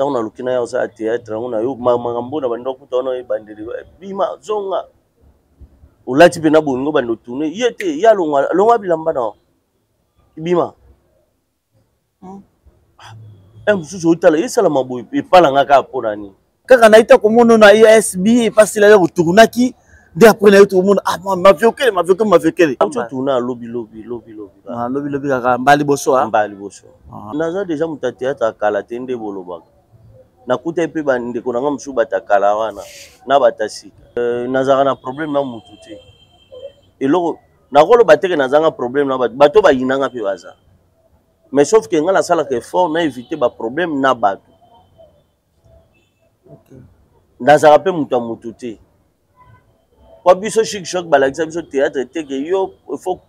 Ntango naluki na ya kosala théâtre yango na yo makambo na banda okuta wana ebandeli bima zonga olati mpe na bolingo banda otourne ye te ye alongwa alongwa bilamba na bima hmm. Eh, mosusu otala esalama boye epalanga kaka mpo na nini kaka naye ta komona na esb epasila ya kotournaki nde après naye tokomona ah maviokele maviokele maviokele tourna lobi lobi lobi lobi ah, lobi lobi kaka mbala liboso ah. mbala liboso ah. Naza deja moto ya théâtre ya kala te nde bolobaka nakutaki mpe bandeko na nga mosusu bato kala wana na bato ya sika euh, nazalaka na problème na motu te eloko nakoloba teke nazanga problème na bato bato bayinanga mpe baza mais sauf que nga nasalaka effort na éviter baproblème na bato okay. Nazalaka mpe moto ya motu te po biso chic choc balakisa biso théâtre te ke yo faut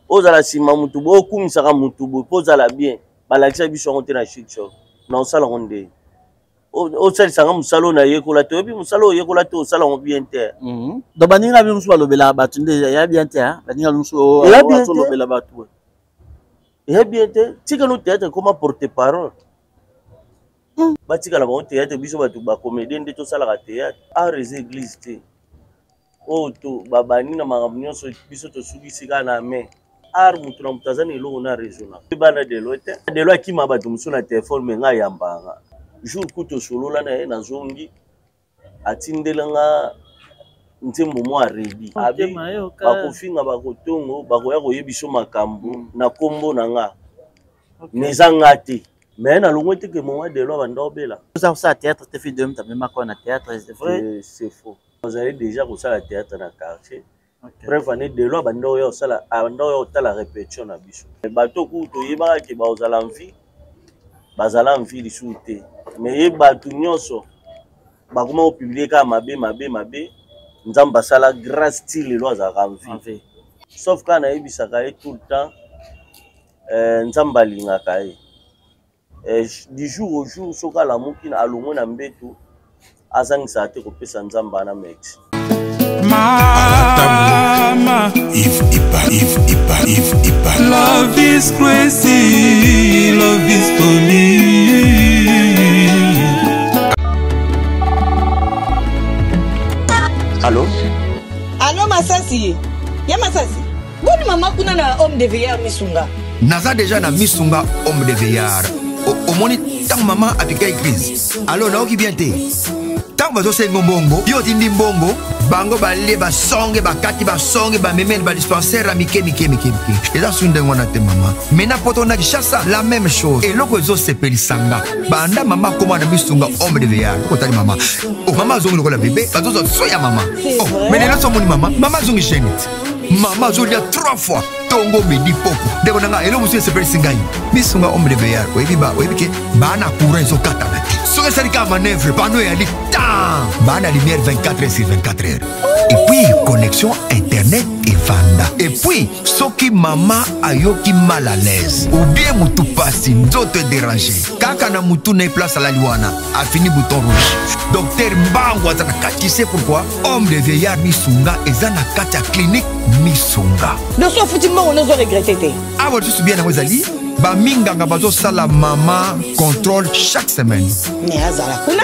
ozala nsima motu boye okumisaka motu boye mpo ozala bien balakisa biso yango te na chic choc na osala yango nde osalisanga mosala oyo nayekola te oyebi mosala oyo oyekola te osala yango bien te mhm. Donc baninga bino mosusu balobelaka bato nde ya bien te baninga mosusu olobela bato eya bien te tika no théâtre ekoma porte parole hmm. Batikala bango théâtre biso bato bacomédien nde tosalaka théâtre art eza église te oyo to babandi na makambo nyonso biso tosukisi kaka na main art moto na moto aza na eloko na raisonna bana delo te delo akima bato mosusu na telefone me ngai ayambaka jour kutu osolola na ye nazongi atindela nga nzembo mwa rebi abi bakofinga bakotongo bakoya koyebiso makambo hmm. Na nkombo na nga okay. Mais eza nga te mais nalongwe te ke moma delo abanda obela oza kosala théâtre te fi de amemaka na théâtre c'est vrai c'est faux ozali déjà kosala théâtre na quartier okay. Preuve ane delo abanda oya kosala abanda oya kotala répétition na biso bato kutu toyebaka ke bakozala envie bazala envie lisusu te mais ye bato nyonso bakoma kopublie kaka mabe mabe mabe nzambe asala grâce ti lelo azalaka envie sauf kaka nayebisaka ye tout le temps euh, nzambe alingaka ye eh, du jour au jour soki alamuki alongwe na mbeto azangisaka te kopesa nzambe wana merci. Mama, If Ipa, If Ipa, If Ipa. Love is crazy, love is funny. Allo? Allo Masasi. Ya Masasi. Boni mama kuna na homme de veillard Misunga. Naza deja na Misunga homme de veillard. Omoni ntango mama apikaki crise. Allo naoki bien te. Ntango bazosenga mbongo, yo otindi mbongo, bango balie basonge bakati basonge bamemeli badispensaire ya mike mike mike mike. Eza su ndenge wana te mama. Mena poto na Kinshasa la même chose. Eloko ezosepelisa nga. Banda mama akoma na Misunga homme de veillard. Otali mama. Oh, mama azongi lokola bebe, bazozwa so ya mama. Oh, mais lelo so omoni mama, mama azongi jeune. Mama azolia 3 fois tongo midi poko ndeko na ngai eloko mosusu esepelisi ngai Misunga homme de veillard oyebi ba oyebi ke baa na courant ezokatana te soki esali kaka manœuvre pano eyali tan baa na lumière 24 heures sur 24 heures et puis connexion internet evanda et puis soki mama ayoki mal à l'aise ou bien mutu pasi nzoto ederange kaka na mutu na ye place alali wana afini bouton rouge docteur mbangu aza na kati tu sais pourquoi homme de vieillard Misunga eza na kati ya clinique Misunga doso ofuti mbongo nozo regrete te awa lisusu bien yango ezali baminganga bazosala mama contrôle chaque semaine mais azala kuna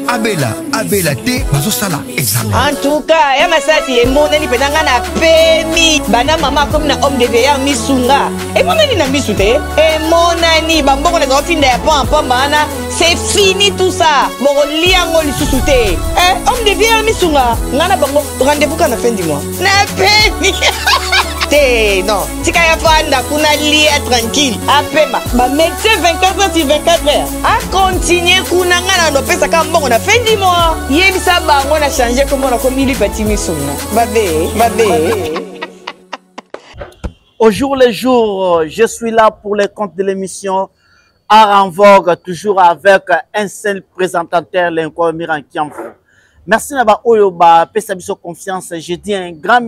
abela abela te bazosala examen en tout cas ya Masasi emonani mpenza ngai na pemi banda mama akomi na homme de veillard Misunga emonani na misu te emonani bambongo naza kotinda ya pamba wana c'est fini tout ça bokolia yango lisusu te eh, homme de veillard Misunga ngai na bango rendez-vous kaka na fin du mois na pemi te non tika ya fanda kuna lia tranquille apema bamédecin 24 heures sur 24 heures akontinue kuna ngai na nopesaka mbongo na fin du mois yebisa bango na change kombo na komi lipati Misunga babe babe. Au jour le jour, je suis là pour les comptes de l'émission Art en Vogue, toujours avec un seul présentateur, l'incroyable Miran Kiamfou. Merci na oyo ba pesa biso confiance. Je dis un grand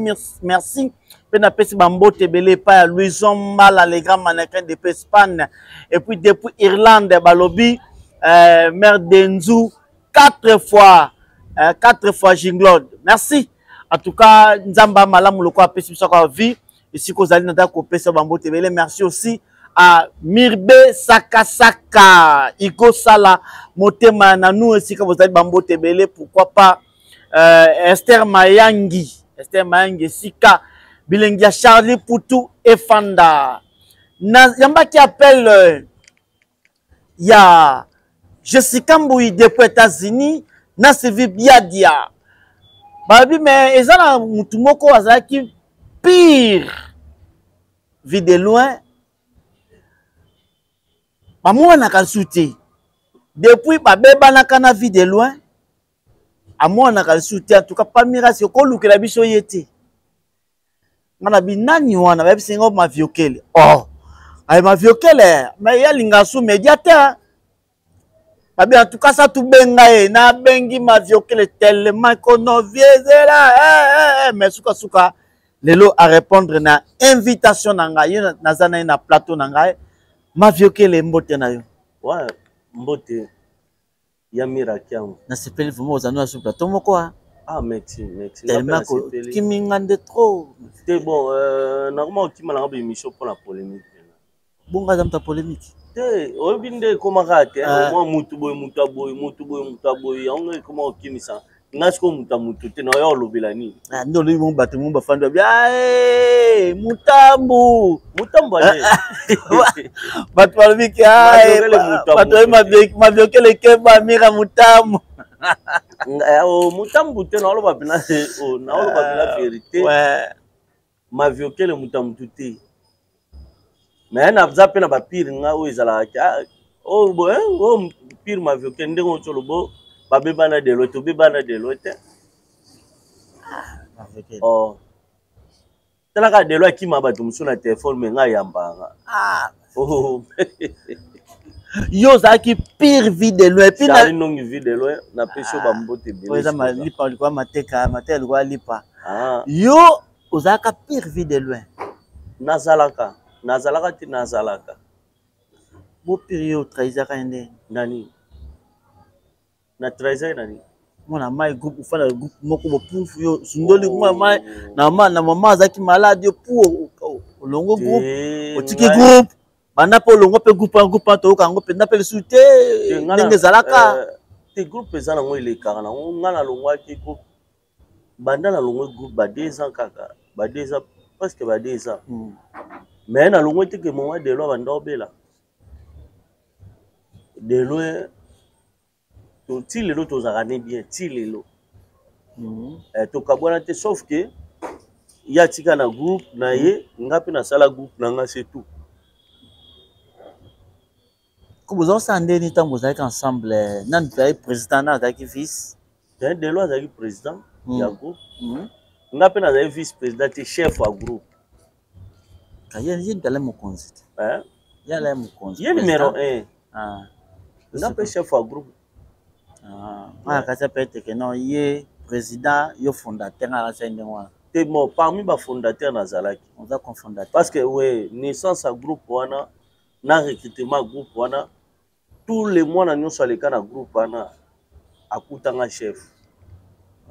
merci. Pe na pesi ba mbote ebele pa ya Louison Mbala, le grand mannequin depuis Espagne. Et puis depuis Irlande, balobi, mère Denzou, 4 fois, 4 fois Jinglod. Merci. En tout cas, Nzamba malamu loko apesi biso kwa vie. Esika ozali na ndako kopesa bambote ebele. Merci aussi à Mirbe Sakasaka, Igo Sala, motema na nous esika bozali bambote ebele, pourquoi pas Esther Mayangi, Esther Mayangi esika bilengi ya Charlie Putu efanda. Na yambaki appel ya Jessica Mbuyi depuis États-Unis na Sylvie Biadia. Babi mais eza na mutu moko azalaki pire vie de loin bamonanaka lisusu te depuis babebanaka na vie de loin amonanaka lisusu te. En tout cas Pamirasi okolukela biso ye te. Nga na bi nani wana, bayebisi nga Maviokele. Oh aye Maviokele, mais ye alingaka su media te. Babi en tout cas sa tubenga ye, nabengi Maviokele tellement konoviezela eh, eh, eh. Mais sukasuka lelo a répondre na invitation na ngai, ye naza na ye na plateau na ngai. Maviokele, mbote na yo. Ouais, mbote ya Mira Kiangu. Nasepeli vraiment ozali na sur plateau moko. Ah, ah merci, merci. Tellement kimi nga nde trop. Te bon, nakoma okima nanga ba émission mpona polémique. Bongo aza moto ya polémique. Te, oyebi nde ekomaka te mwa mutu boye, mutu ya boye, mutu boye, mutu ya boye, yango ekoma okimisa nga sikoyo mutu ya mutu te, naoya olobela nini? Nde olobi bongo, bato mo bafandi babi mutambu mutambu ale bato balobi ke bato oyebi Maviokele keba Mira mutambu. Mutambu te, naoloba mpena, naoloba mpena vérité. Maviokele mutu ya mutu te, mais naza mpe na bapire nga oyo ezalaka oyo pire Maviokele ndenge oti olobo babebana delo, tobebana delo te. Oh, talaka delo akima bato mosusu na telefone, me ngai ayambanga. Oh. Yo ozalaki pire vie de loin. Puis na nongi vie de loin, napesi yo bambote ebele. Eza lipa likoya mateka, mateka likoya lipa. Yo ozalaka pire vie de loin. Nazalaka, nazalaka te, nazalaka. Bo pire, yo otrahisaka ye nde. Nani na trahison nani? Mwana mai groupe, ofanda groupe moko bopufu, yo sundoli mwana mai na mama, na mama azalaki malade, yo pu olongo groupe, otiki groupe banda mpe olongo mpe groupe wana, groupe wana toyoka yango mpenza mpe lisusu te ndenge ezalaka. Te, groupe eza nango, elekaka nango. Nga nalongwaki groupe, banda nalongwe groupe ba 2 ans kaka, ba 2 ans, presque ba 2 ans. Mais nalongwe te ke moma delo banda obela delo ti lelo tozalaka ne bien ti lelo. Tokabwana te, sauf que ye atika na groupe na ye, nga mpe nasala groupe na nga, c'est tout. Ko bozosala ndeni ntango bozalaki ensemble? Nani azalaki président, nani azalaki vice? Delo azalaki président ya groupe, nga mpe nazalaki vice président te, chef ya groupe. Ye mutu alai mokonzi te? Ye alai mokonzi. Ye numéro 1, nga mpe chef ya groupe. Nga kasi mpe teke non, ye président, yo fondateur, nga kasi ndenge wana. Te, bon, parmi bafondateur nazalaki. Oza cofondateur. Parce que we naissance ya groupe wana na recrutement groupe wana, tous les mwana nyonso aleka na groupe wana akutanga chef.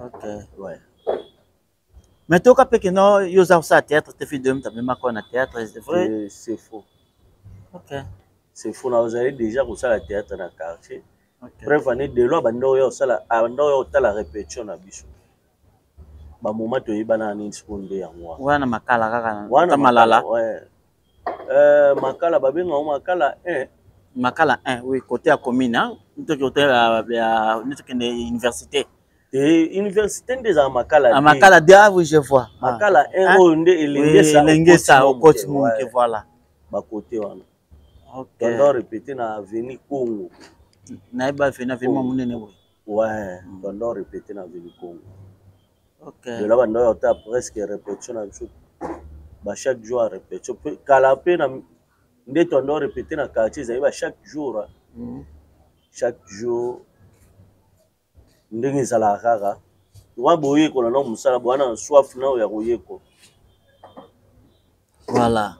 Ok. Ouais. Mais toyoka mpe ke no yo oza kosala théâtre te, fille de moto amemaka na théâtre, c'est vrai? C'est faux. Ok. C'est faux, nazali déjà kosala théâtre na quartier. Bref, ane delo abanda oyo osala, abanda oyo otala répétition na biso, bamoma toyebana nini sikoyo nde yango wana. Wana Makala kaka? Wana Malala? Ouais. Makala, babengango Makala 1. Makala 1, oui, côté ya commune, hein, ntoki côté ya neti okende université. Te, université nde ezala Makala. Ah, Makala 2, ah oui, je vois. Makala 1 oyo nde Elengesa. Elengesa, okoti moke, voilà. Bakote wana tondo répété na avenue Congo. Nayeba avenue mwa monene boye. Ouais, tondo répété na avenue Congo. De là banda oyo ata presque répétition na biso ba chaque jour ya répétition mpe kala mpe na nde tondo répété na quartier ezali ba chaque jour, chaque jour ndenge ezalaka kaka wana, boyekola na mosala bwana na soif na oyo ya koyekola. Voilà,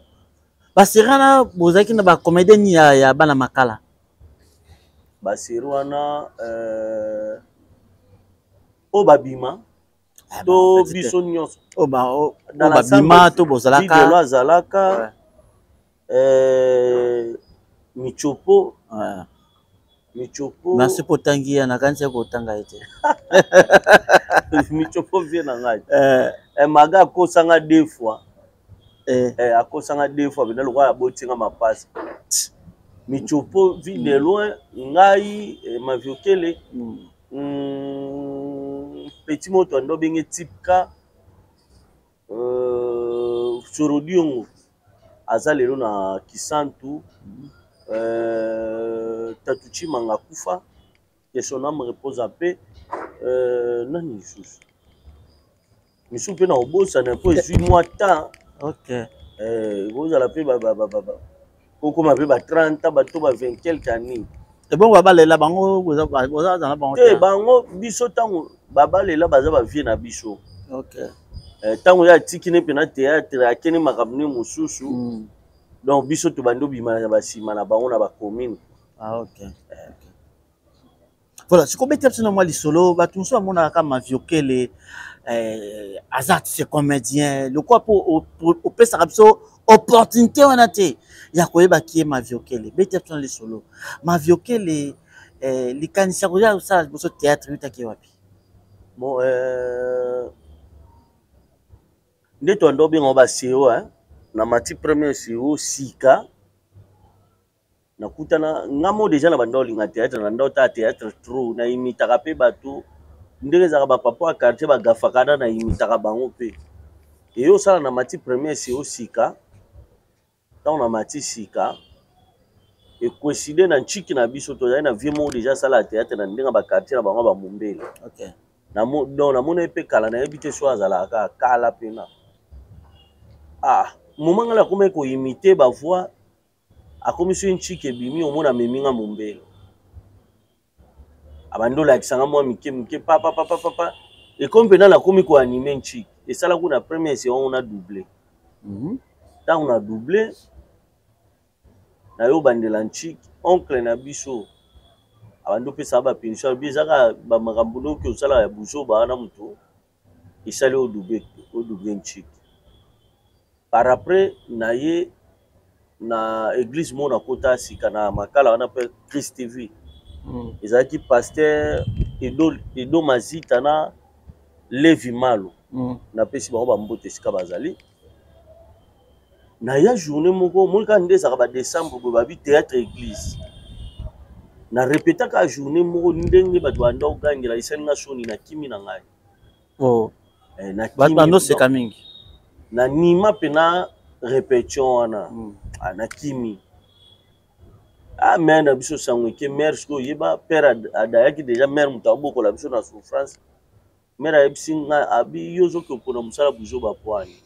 basérie wana bozalaki na bacomédien nini ya bana Makala? Basérie wana oyo babima to biso nyonso? Oyo babima to bozalaka. Delo azalaka, Michopo. Michopo. Merci mpo otangi ye, nakanisi ya kotanga ye te. Michopo vie na ngai. Eh, Maga akosanga deux fois. Eh, akosanga deux fois mpenza lokola abotinga mapasa. Michopo vie de loin ngai eh, Maviokele. Petit moto ando benge tipka Sorodiongo aza lelo na Kisantu. Tatu Chimanga akufa, que son âme repose en paix. Nani lisusu misusu mpe na kobosana mpo ezwi mwa temps. Ekozala mpe kokoma mpe ba 30 ans, bato ba 20 quelque année. Ebongo babalela bango boza na bango te? Bango biso ntango babalela baza bavie na biso. Ntango ye atiki ne mpena théâtre, akeni makambo ne mosusu. Donc biso tobandi obima na basima na bango na bacommune. Ah, ok. Voilà, sikoyo obeti biso na mwa lisolo. Bato mosusu bamonaka kaka Maviokele aza artiste comédien, lokola mpo opesaka biso opportunité wana te ya koyeba kie Maviokele. Beti biso na lisolo Maviokele, likanisi ya koya kosala liboso théâtre eutaki wapi? Bon, nde toanda obenga baseo na mati premier seo sika nakutana nga mo deja na banda olinga théâtre, na nda otala théâtre trop, na imitaka mpe bato ndenge ezalaka, bapapa ya quartier bagafaka na imitaka bango mpe eyo osala. Na mati premier seo sika, ntango na mati sika ekoincide na ntiki na biso, tozali na vie moko deja asala ya théâtre na ndenge baquartier na bango bamombele. Donc namoni ye mpe kala, nayebi te so azalaka kaka kala mpena. Ah, moma ngai nakomaki koimite bavoix, akomi soki ntiki ebimi, omona amemi nga mombele, abandi olakisa nga mwa mike mike, papapapapa, ekomi mpena nakomi koanime ntiki. Esala kuna première séance na double. Ntango na double, nayobandela ntiki, oncle na biso abandi opesaka bapunition, alobi ezaka bamakambo noki osalaka ya buzoba wana, moto esali odouble ntiki. Par après na ye na église moko nakota sika na Makala wana mpe Christ TV. Ezalaki pasteur Edo Mazita na Levi Malo. Napesi bango bambote esika bazali. Na ya journée moko, omoni kaka nde ezalaka badécembre boye, babi théâtre église, na répétaka journée moko, ndenge bato banda kogangela, esali nga soni, nakimi na ngai. Oh. Eh, bato bandoseka mingi. Nanima mpena répétition wana. Ah, nakimi. Ah, mare na biso sango eke mare sikoyo oyeba père adayaki déjà, mare moto abokola biso na souffrance. Mare ayebisi ngai, abi yo ozoki opona mosala buzoba pwani,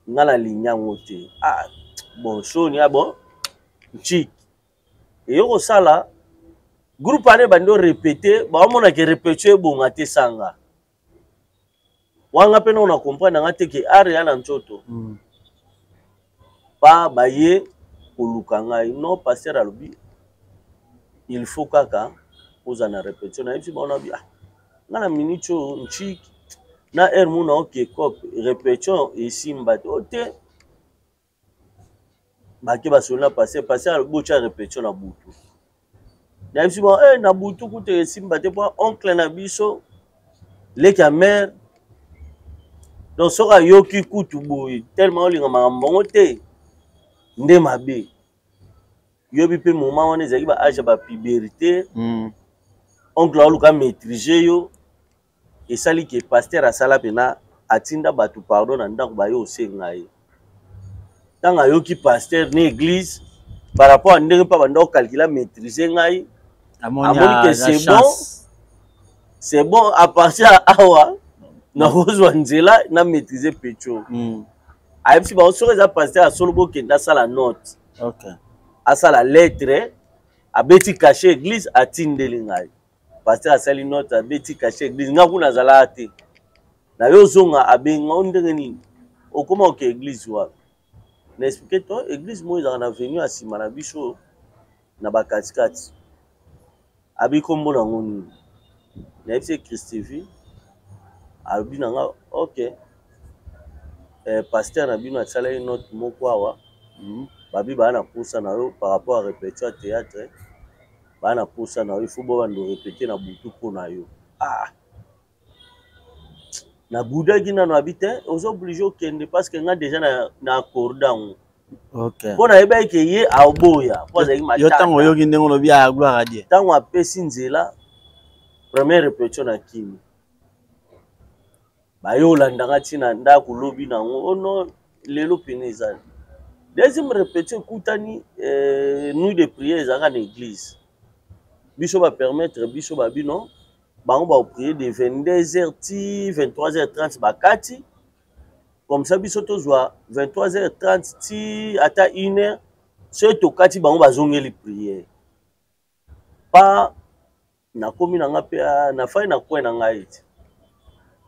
nga nalingi yango te. Ah, bon, soni. Ah bon, ntiki eyo kosala groupe wana ebandi orépéte, baomonaka répétition ebonga te, sanga wanga mpe nao na comprendre nanga te ke art ya na nzoto. Pa baye koluka ngai, non, pasteur alobi il faut kaka ozala na répétition. Nayebisi bango, nabi ah, nga na minute oyo ntiki na heure mona oke cope répétition esimba te o te. Bake basoli na pasteur, pasteur alobi botya répétition na butu. Nayebisi bango eh, na butu kutu esimba te mpo oncle na biso, leki ya mare, donc soki ayoki kutu boye, tellement olinga makambo bango te nde mabe. Yobi mpe moment wana ezalaki ba age ya bapuberté. Oncle aoluka maîtrise yo, esali ke pasteur asala mpena atinda bato pardon na ndako, baye osenga ye. Ntango ayoki pasteur na église par rapport à ndenge mpe banda okalkila maîtrise ngai, amoni ke c'est bon, c'est bon, à partir ya awa nakozwa nzela na maîtrise pecho. Ayebisi bango soki eza pasteur asolo, bokende asala note, asala lettre, abeti cachet église, atindeli ngai. Pasteur asali note, abeti cachet église, nga kuna azalaka te. Na yo ozonga, abenga o ndenge nini okóma oke église wana? Na explique to église moko ezalaka na avenue ya nsima na biso na bakatikati. Abi kombo nango nini? Nayebisi ye Christv. Alobi na nga ok, pasteur na bino asalaki note moko awa, babi baa na posa na yo par rapport à répétition ya théâtre. Baa na posa na yo, il faut bobanda répéter na butu mpo na yo. Ah, nabudaki nano, abi te, oza obligé okende parce que nga déjà na accorde yango. Mpo nayebaki ke ye aboya mpo azalaki matata. Yo ntango oyoki ndenge olobi ya gloire à Dieu. Ntango apesi nzela, première répétition na kimi, baye olandanga ntina ndako lobi nango ono lelo pene eza deuxième répétition ekutani nuit de prière ezalaka na église. Biso bapermettre biso babino bango baoprier de 22h ti 23h30, bakati comme ça biso tozwa 23h30 ti ata 1h. Soki tokati, bango bazongeli prière. Pa nakomi na nga mpe nafai na coin na ngai ti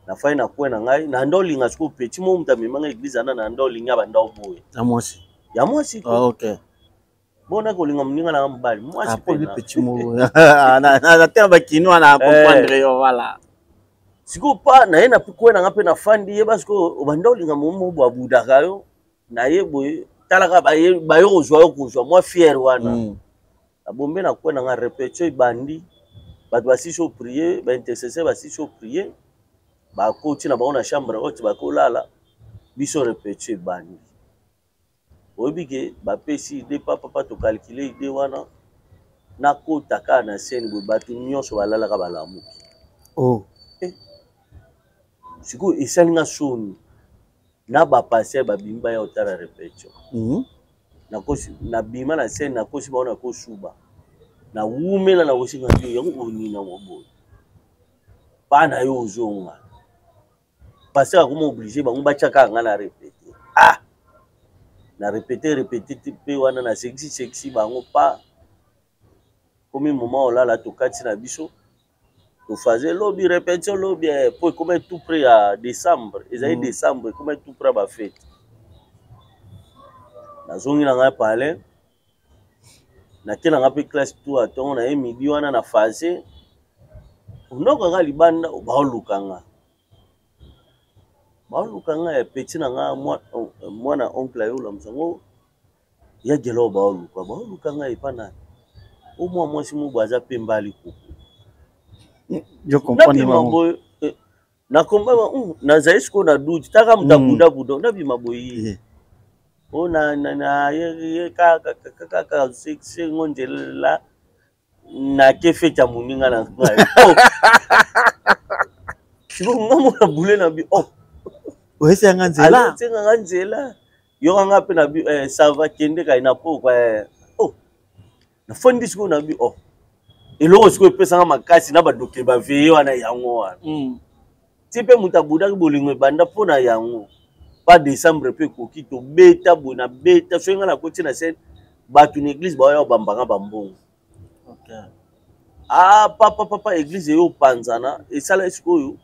nafai na coin na ngai na nda olinga sikoyo petit mo moto amemanga église ana na nda olinga banda oboya. Ya mwasi? Ya mwasi. Ah, ok. Bona kolinga moninga na nga mobali mwasi. Akobi petit mo na tena bakinois na comprendre yo, voilà. Sikoyo pa naye na coin na nga mpe nafandi, yeba sikoyo obanda olinga momo bo abudaka yo na ye boye, talaka baye kozwa yo kozwa mwa fiere wana. Abombe na coin na nga, répétition ebandi, bato basisi oprier, baintercesseur basisi oprier, bakoti na bango na chambre haute bakolala, biso répétition ebandi. Oyebi ke bapesi idée, papa tocalculer idée wana, nakota kaka na scène boye, bato nyonso balalaka balamuki. Oh. Eh. Sikoyo esali nga soni na bapasteur babimi baya kotala répétition. Nakosi nabima na scène, nakosi bango, nakosuba, nawumela, nakosinga yo yango onina ngo boye pa na yo ozonga. Pasteur akoma obligé bango batya kaka nga na répété. Ah, na répété répété mpe wana na sexy sexy bango pa komi moment olala, tokati na biso tofaze lobi répétition lobi po ekoma tout près ya décembre, ezali décembre, ekoma tout près ya bafête. Nazongi na ngai palais, nake na ngai mpe classe tout atongo na ye midi wana na phase ondokaka libanda, baoluka nga, baoluka nga ya petit na nga mwana oncle aye olamusa ngo ya gelo, baoluka baoluka ngai epa na o mwa mwasi mo aza mpe mbali kuku. Je comprends. Nabima boye, nakomba nazali sikoyo na doute taka moto abudabuda, nabima boye o na na ye kaka kaka sengo nzela nake fête ya moninga na ngai. Sikoyo nga mona bule na bi oh. Oyesi yanga nzela. Alotenganga nzela yoka nga mpe na bi ça va, kende kai na pokwa. Oh, nafandi sikoyo na bi oh, eloko sikoyo epesanga makasi na badoke baveye wana yango wana ti mpe moto abudaki bolingo ebanda mpo na yango pa décembre mpe ekoki tobeta boye na beta. Soki ngai nakoti na scène, bato na église baoya bambanga bambongo. Ah, papa papa, église eyo opanzana esala sikoyo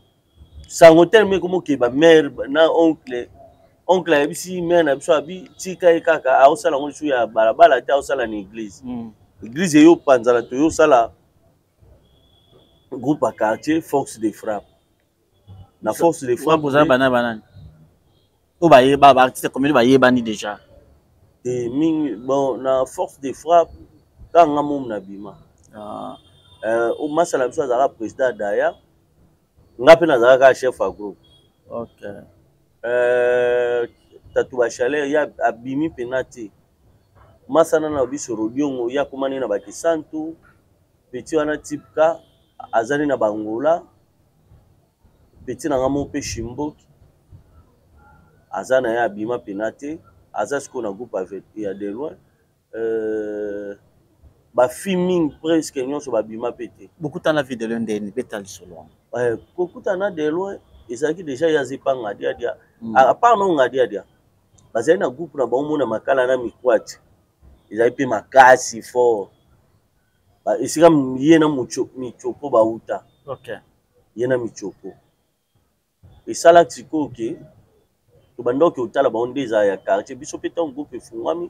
sango telema ekomokeba mare na oncle. Oncle ayebisi mare na biso, abi tika ye kaka aosala yango lisusu ya balabala te, aosala na église. Église eyo opanzana, toyosala groupe ya quartier Force de Frappe. Na Force de Frappe oza bana banani oyo bayeba baartiste comédie bayebani déjà? Te, mingi. Bon, na Force de Frappe kaka nga momu na bima. Masala biso azalaka président daya, nga mpe nazalaka kaka chef ya groupe. Tatu bachaleur ye abimi mpena te. Masana na biso Rodiongo ye akomani na bakisantu petit wana tipka azali na bangola petit na nga mo mpe Shimboki aza na ye abima mpena te, aza sikoyo na groupe ya de loin. Bafille mingi presque nyonso babima mpe te. Bokutana video ndeni? Beta lisolo wana. Kokutana de loin ezalaki déjà ye aza epa Ngadiadia. À part no Ngadiadia bazali na groupe na bango mona makala na mikwati ezali mpe makasi fort esika ye na Michopo bauta. Ye na Michopo esalaki sikoyo ke tobanda oke otala bango nde ezala ya quartier biso mpe. Ntango groupe efungwami,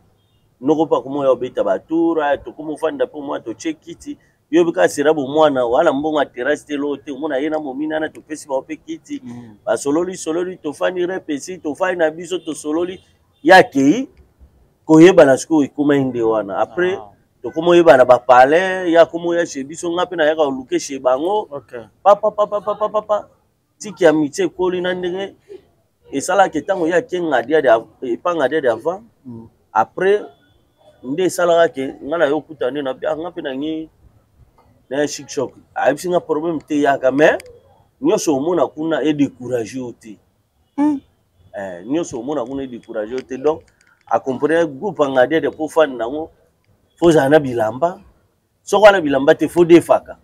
noko mpe akomoya obeta batour, tokoma ofanda mpe mwa totie kiti. Yo mpe kaka sera bomwana wana mbongo ya terrasse te, eloko te, omona ye na momina wana topesi bango mpe kiti. Basololi sololi, tofandi repesi, tofandi na biso tosololi, ye akei koyebana sikoyo ekomai nde wana après. Tokoma oyebana bapalin ya koma oya chez biso, nga mpe nayaka koluke chez bango. Papapapapapapa, tiki ya mitie ekoli na ndenge esalaka ntango ye ake Ngadiadi, epa Ngadiadi avant. Après nde esalaka ke nga na yo okuta nde na nga mpe nangi na Chic Choc. Ayebisi nga problème te, yaka, mais nyonso omona kuna edécourage yo te. Nyonso omona kuna edécourage yo te. Donc acomprendre groupe ya Ngadiadi, mpo fani nango fo ozala na bilamba. Soki wana bilamba te, fo defaka.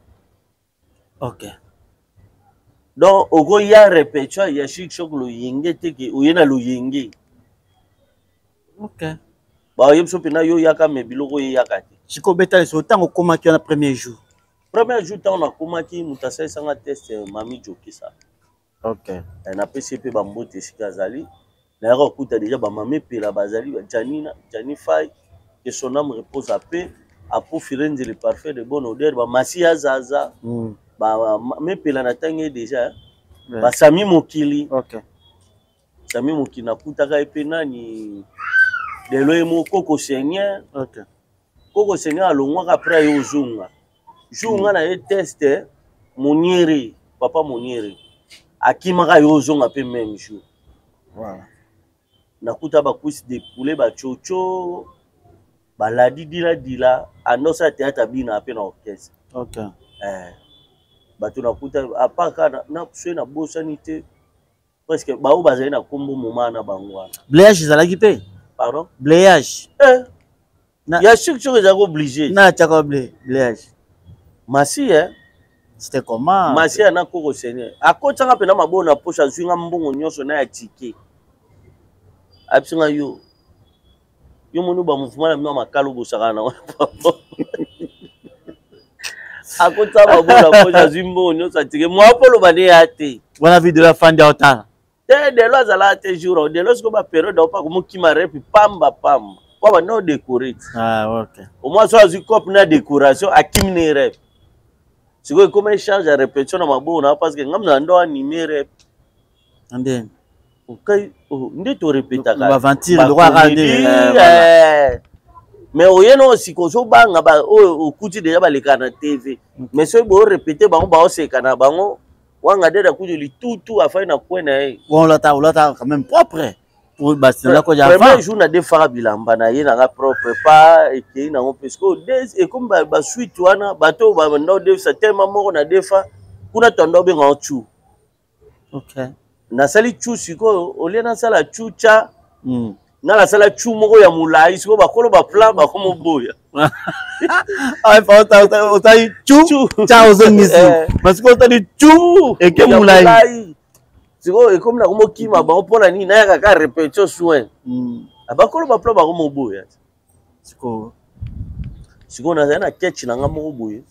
Donc okoya répétition ya Chic Choc loyenge te ke oye na loyenge. Baoyebi so mpena yo yaka, me biloko oyo eyaka te. Sikoyo obeta lisolo ntango okomaki wana, premier jour. Premier jour ntango nakomaki, moto asalisanga test, mami Jokisa. Napesi ye mpe bambote esika azali. Nayaka kokuta deja bamama Epela bazali, bajanina Jani Fai, que son âme repose à paix, Apo Firenze le parfait de bonne odeur, bamasi ya Zaza. Bamama Epela natangi ye deja. Basami Mokili. Sami Mokili nakutaka ye mpe nani lelo ye moko Koko Seigneur. Koko Seigneur alongwaka, après aye ozonga jour nga na ye test. Moniere, papa Moniere akimaka, ye ozonga mpe même jour. Nakuta bacuisse de poulet, bachocho, baladi diladila, andosala théâtre, abina mpe na orchestre. Bato nakuta apart na soki nabosani te, presque baoyo bazali na nkombo moma na bango wana. Blayage ezalaki mpe? Pardon? Blayage. Eh. Ya soki soki ezalaki obligé. Na atiaka blayage. Masi, eh? C'était comment? Masi ana Koko Seigneur akotianga mpena maboko na poche, azwi nga mbongo nyonso na ya tike, ayebisi nga: yo yo moni bamouvement na bino ya makala, obosaka na akotisa maboko na poche, azwi mbongo nyonso atike mwa mpo oloba nde ya te. Wana video ya fandi aotala. Te, delo azalaka te jour oyo. Delo sikoyo baperiode aopa komokima rep pamba pamba po banda odécore ti. Ah, okay. Omoi so azwi cope na décoration, akimi ne rep. Sikoyo ekoma échange ya répétition na maboko na, parce que ngambo na ndo anime rep. Ndeni? Okai, oh, nde torepetaka. Baventure lokola nde. Mais oye no sika ozobanga oyo okuti deja baleka na TV, mais soki borepete bango, baoseka na bango. Wanga deda kutu litutu afai na kwe na ye. Bon, olata olata quand même propre pour basela ko ya premier jour na defaka bilamba na ye nanga propre pa ekei nango mpe sikoyo ekomi basuite wana. Bato oyo babanda odefisa tema moko na defa kuna, toanda obenga ngo cu. Nasali cu sikoyo, olie nasala cu ca. Nga nasala cu moko ya molai, sikoyo bakolo baplan bakomoboya. Otali cu ca, ozongisi, mais sikoyo otali cu eke molai. Sikoyo ekomi na komokima bango mpo na nini nayaka kaka répétition soin. Bakolo baplan bakomoboya. Sikoyo? Sikoyo nazali na ketch na nga moko boye,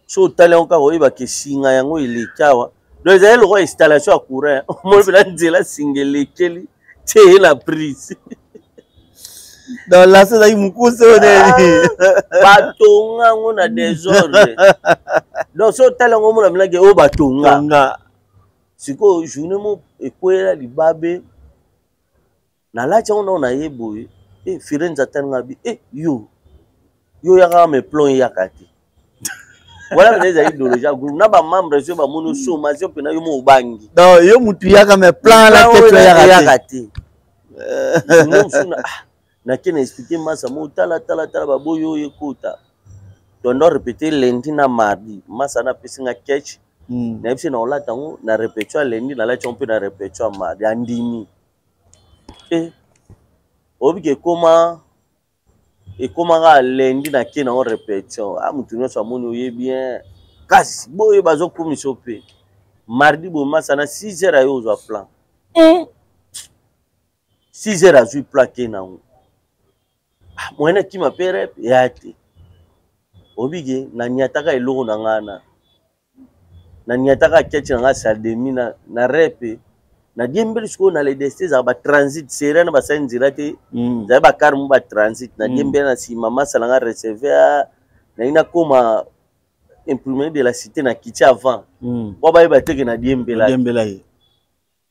so otali yango kaka oyebaka esinga yango eleki awa. Donc ezali lokola installation ya courant, omoni mpena nzela singa elekeli tie ye na prise. Donc lase ezalaki mokuse oyo nini? Batonga yango na désordre. Donc so otali yango, omona minaki oyo batonga. Sikoyo journée mo ekweyela libabe, nalati yango nao na ye boye. E Firenze atali nga bi e yo yo yaka me plomb eyaka te. Wana mpena ezali idéologie ya groupe na bamembre. Soki bamoni osomation mpena yo mo obangi. Donc yo mutu yaka, me plan la keto eyaka te. Journée mosusu nake na explike masa mo tala tala tala, baboyi oyo ekota. Tondo répété lundi na mardi, masa napesi nga ketch. Nayebisi na olata yango na répétition ya lundi, nalati yango mpe na répétition ya mardi, andimi. E oyebi ke ekoma ekomaka lundi, nake nango répétition, a motu nyonso amoni oye bien, kasi boye bazokumisa yo. Mpe mardi boye, masa na 6 heures aye ozwa plan. 6 heures azwi plan ke nango moyen akima mpe rep ya te. Obike naniataka eloko na ngai na naniataka ketch na ngai saldemi na rep, nadiembeli. Sikoyo na le destin ezalaka batransit seria na basali nzela te. Ezali bakare mo batransit, nadiembeli na nsima masala nga receveur, nayi nakoma imprimerie de la cité na kiti avant po bayeba teke nadiembela. Diembela ye.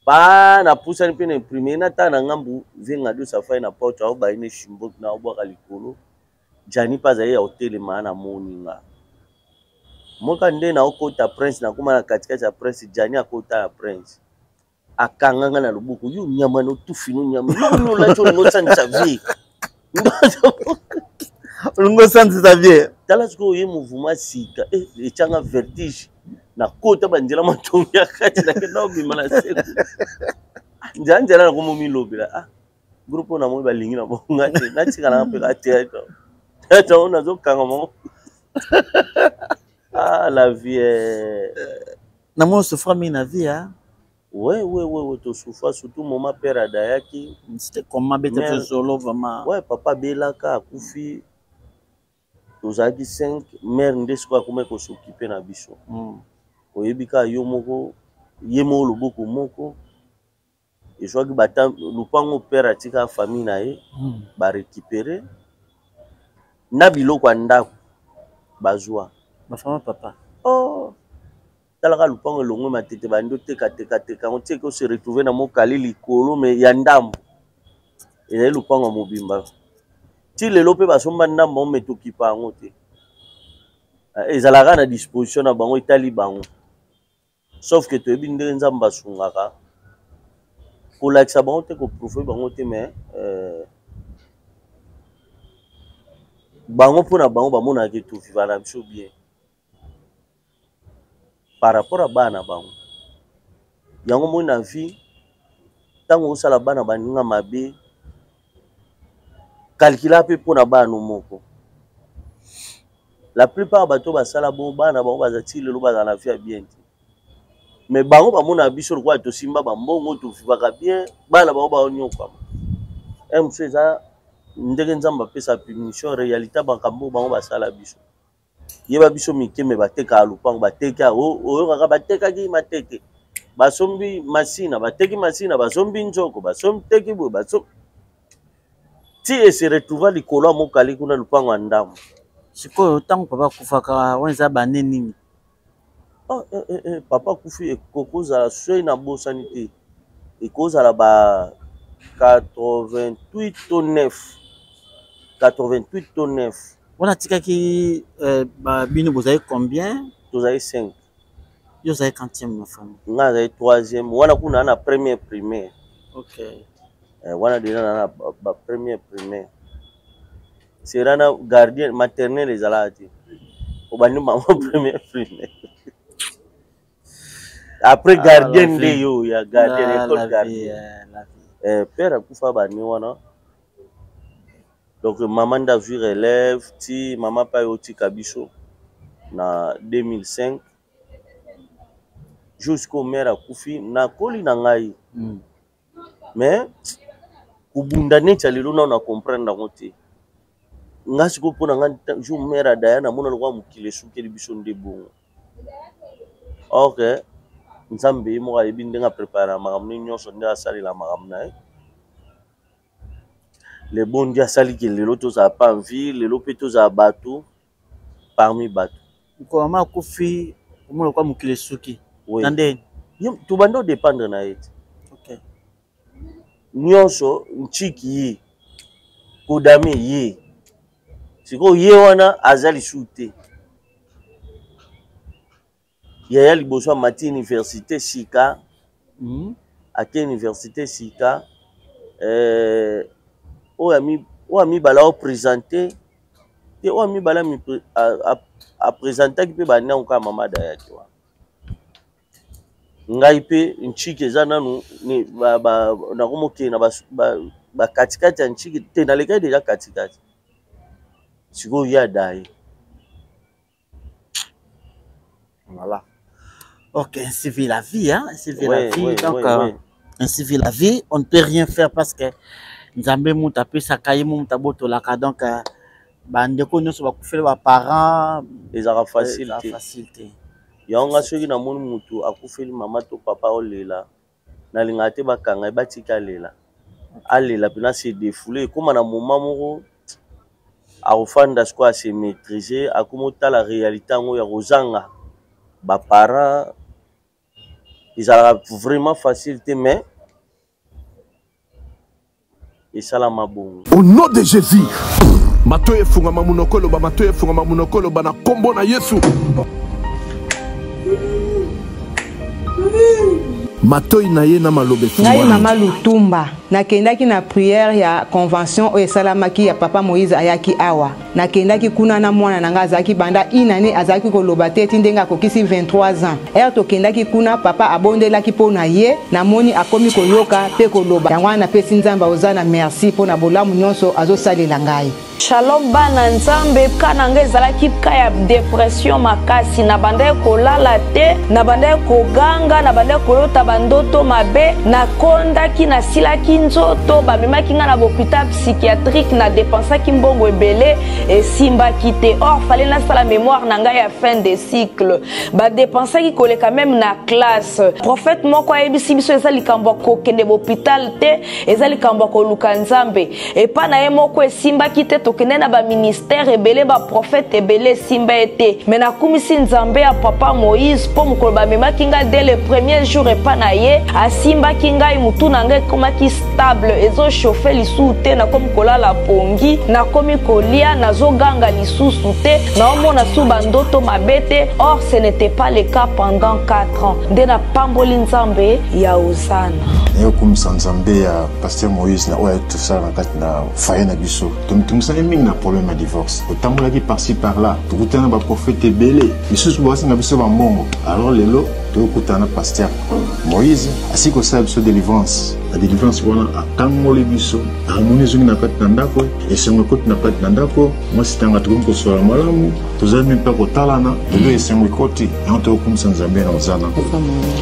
Pa napusani mpe na imprimerie, natala na ngambu venga do safai na porte aobayi ne shimboki na obwaka likolo. Gianni mpe azali ya kotelema na moni nga moka nde naokota prince, nakoma na katikati ya prince, Gianni akota ya prince, akanga nga na loboko, yo nyama no tufi no nyama yo olati olingo osandisa vie, olingo osandisa vie. Tala sikoyo ye mouvement sika eh, etyanga vertige, nakota banzela matongi ya kati, nakenda obima na seko nzela nzela, nakomo milobela ah groupe oyo namoni balingi na bango nga te, natikala mpe ka théâtre, théâtre oyo nazokanga bango. Ah, la vie est... Namoni osouffra mingi na vie, hein? Ouais, ouais, ouais, ouais, tosouffra, surtout moment père adayaki. C'était comment beta solo vraiment? Ouais, papa abelaka, akufi, tozalaki 5, mare nde sikoyo akomaki kosokipe na biso. Oyebi kaka yo moko, ye moko loboko moko ezwaki bata lupango père atika famille na ye, barécupere na biloko ya ndako bazwa. Bafama papa. Oh, talaka lupango elongwe matete, bandi otekateka yango tieke ose retrouve na mokali likolo me ya ndambo ezali lupango ya mobimba. Ti lelo mpe basomba ndambo yango me tokipa yango te, ezalaka na disposition na bango, etali bango, sauf que toyebi ndenge Nzambe asungaka, kolakisa bango te, koprouve bango te, mais bango mpona bango bamonaka ke toviva na biso bien par rapport à bana bango. Yango moi na vie, ntango osala bana baninga mabe, kalkila mpe mpona bana moko. La plupart bato basala bongo, bana bango baza ti lelo bazala na vie ya bien te, mais bango bamonaka biso lokola tosimba bambongo, tovivaka bien, bana bango baonyokwama. Un mosusu eza ndenge Nzambe apesa punition, réalité makambo bango basala biso. Yeba biso mike me batekaka lupango, bateki, oyokaka batekaki matete, basombi masina, bateki masina, basombi nzoko, basombi teki boye, basombi ti ese retrouva likolo ya mokali kuna lupango ya ndambo. Sikoyo ntango papa akufaka wana eza bane nini? Oh, eh, eh, eh, papa akufi ekokozala soki nabosani te, ekozala ba 88 to 9, 88 to 9. Wana atikaki bino bozali combien? Tozali 5. Yo ozali quantième na famille? Nga azali troisième, wana kuna na première primaire. Ok. Wana deja na ba première primaire, sera na gardien maternel ezalaka te, obandi mama première primaire, après gardien nde yo ya gardien, école gardien. Père akufa bani wana, donc mama nde azwi relève ti mama mpe ayo otika biso na 2005 jusqu'au mare akufi. Nakoli na ngai, mais kobunda neti ya lelo nano na comprendre yango te. Nga sikoyo mpo na nga, jour mare adaya, namona lokola mokili esukeli biso nde bongo. Ok, Nzambe ye moko ayebi ndenge aprepare makambo nini nyonso, ndenge asalela makambo na ye. Le bon Dieu asaliki lelo tozala pa en vie, lelo mpe tozala bato parmi bato. Mokolo mama akufi, omona lokola mokili esuki na ndeni? Tobanda odépendre na ye te. Nyonso ntiki ye kodame ye, sikoyo ye wana aza lisusu te. Yaya liboso amati université sika, ake université sika, oyo amibala oprésente te, oyo amibala apresentaki mpe banango kaka mama dayaki wana. Ngai mpe ntiki eza nanu nakomokende na bakatikati ya ntiki te, nalekaki deja katikati, sikoyo ye adaye. Voilà. Ok, ainsi vit la vie, hein? Ainsi vit la vie. Donc, ainsi vit la vie. On ne peut rien faire parce que Nzambe mutu apesaka, ye mutu abotolaka. Donc, bandeko nyonso bakufeli baparent, ezalaka facile te. Facile te. Yango nga soki namoni mutu akufeli mama to papa olela, nalingaka te bakanga ye, batika alela, alela mpena se défoule, ekóma na moment moko akofanda sikoyo ase maîtrise, akómi otala réalité yango ya kozanga baparent. Ezalaka vraiment facile te, mais esalama bongo. Au nom de Jésus. Matoi efungama munoko eloba, matoi efungama munoko eloba na kombo na Yesu. Matoi na ye na maloba Ngai mama Lutumba nakendaki na prière ya convention oyo esalamaki ya papa Moïse ayaki awa. Nakendaki kuna na mwana na ngai azalaki banda une année azalaki koloba te ti ndenge akokisi 23 ans. Heure tokendaki kuna papa abondelaki mpo na ye, namoni akomi koyoka mpe koloba. Yango wana napesi Nzambe Hozana merci mpo na bolamu nyonso azosalela ngai. Shalom bana Nzambe, ka na ngai ezalaki ka ya depression makasi, nabandaki kolala te, nabandaki koganga, nabandaki kolota bandoto mabe, nakondaki, nasilaki nzoto, bamemaki ngai na bopital psychiatrique, na depensaki mbongo ebele, esimbaki te. Or fallait nasala mémoire na ngai ya fin de cycle, badepensaki koleka meme na classe. Prophète moko ayebisi biso eza likambo ya kokende bopital te, eza likambo ya koluka Nzambe. Epa na ye moko esimbaki te, tokende na baministère ebele, baprofete ebele, esimba ye te. Me nakumisi Nzambe ya papa Moïse mpo mokolo bamemaki ngai dès le premier jour epa na ye, asimbaki ngai, motu na ngai ekomaki stable, ezochauffe lisusu te, nakomi kolala pongi, nakomi kolia, nazoganga lisusu te, naomona su bandoto mabe te. Or ce n'était pas le cas pendant 4 ans. Nde napamboli Nzambe ya Hozana. Nayokumisa Nzambe ya pasteur Moïse na oyo ayaki tosala na kati na foyer na biso. Tomitungisaki mingi na problème ya divorce, totambolaki par-ci par-là, tokutana na baprofete ebele, misusu basenga biso bambongo. Alors lelo tokokutana na pasteur Moïse, asili kosala biso délivrance. Na délivrance wana akangoli biso, harmonie ezongi na kati na ndako, esengo ekoti na kati na ndako, mwasi tanga tokomi kosolola malamu, tozali mpe kotalana. Lelo esengo ekoti, yango tokokumisa Nzambe na Hozana,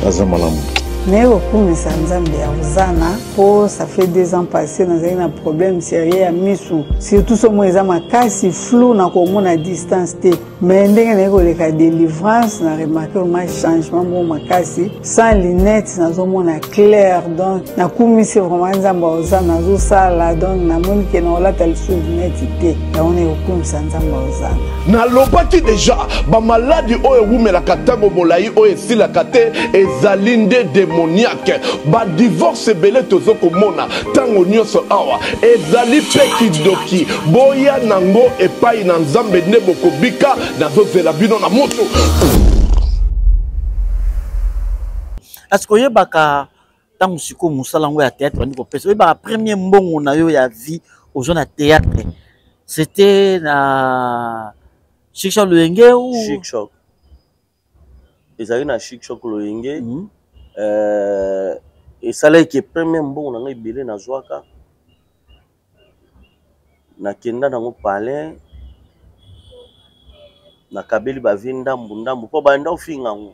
aza malamu. Naye kokumisa Nzambe ya Hozana mpo ça fait 2 ans passé nazali na problème sérieux ya misu, surtout somo eza makasi flou na komona distance te. Mais ndenge naye koleka délivrance, na remarque vraiment changement moko makasi, sans lunette nazomona clair. Donc nakumisi vraiment Nzambe ya Hozana, nazosala donc namoni ke nakolata lisusu lunette te, yango naye kokumisa Nzambe ya Hozana. Nalobaki deja bamaladi oyo ewumelaka ntango molai oyo esilaka te ezali nde demoniake. Badivorce ebele tozo komona ntango nyonso awa ezali mpe kindoki. Boya nango epai na Nzambe nde bokobika. Nazozela bino na moto. Est-ce que oyebaka ntango sikoyo mosala yango ya théâtre bandi kopesa, oyebaka premier mbongo na yo ya vie ozwa na théâtre, c'était na Chic Choc Loyenge ou Chic Choc? Ezalaki na Chic Choc Loyenge. Esalaki premier mbongo na ngai ebele nazwaka, nakenda nango palais, nakabeli bavie ndambu ndambu mpo banda ofinga yango,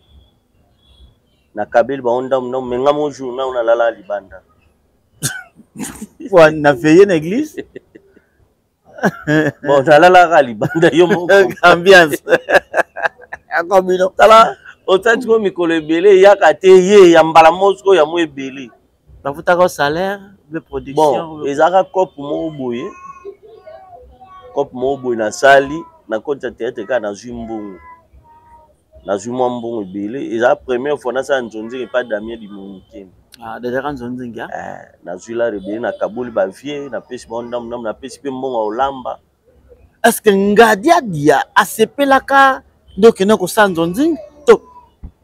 nakabeli bango ndambu ndambu. Me nga mo jour nao nalala libanda. Na veille na église. Bon, nalalaka libanda yo moko. Ambiance akombino. Tala, otati ko mikolo ebele eyaka te, ye ya mbala moko sikoyo ya mo ebele. Bafutaka salaire de production? Bon, ezalaka cope moko boye, cope moko boye nasali na koti ya théâtre kaka, nazwi mbongo, nazwi mwa mbongo ebele. Ezala première fois nasala nzonzingi epa Damien Limonikeni. Ah, dedeka nzonzingi. Eh, nazwi lare ebele, nakaboli bavie, napesi bango ndambu ndambu, napesi mpe mbongo ya kolamba. Est ce que Ngadiadia asepelaka nde okende kosala nzonzingi to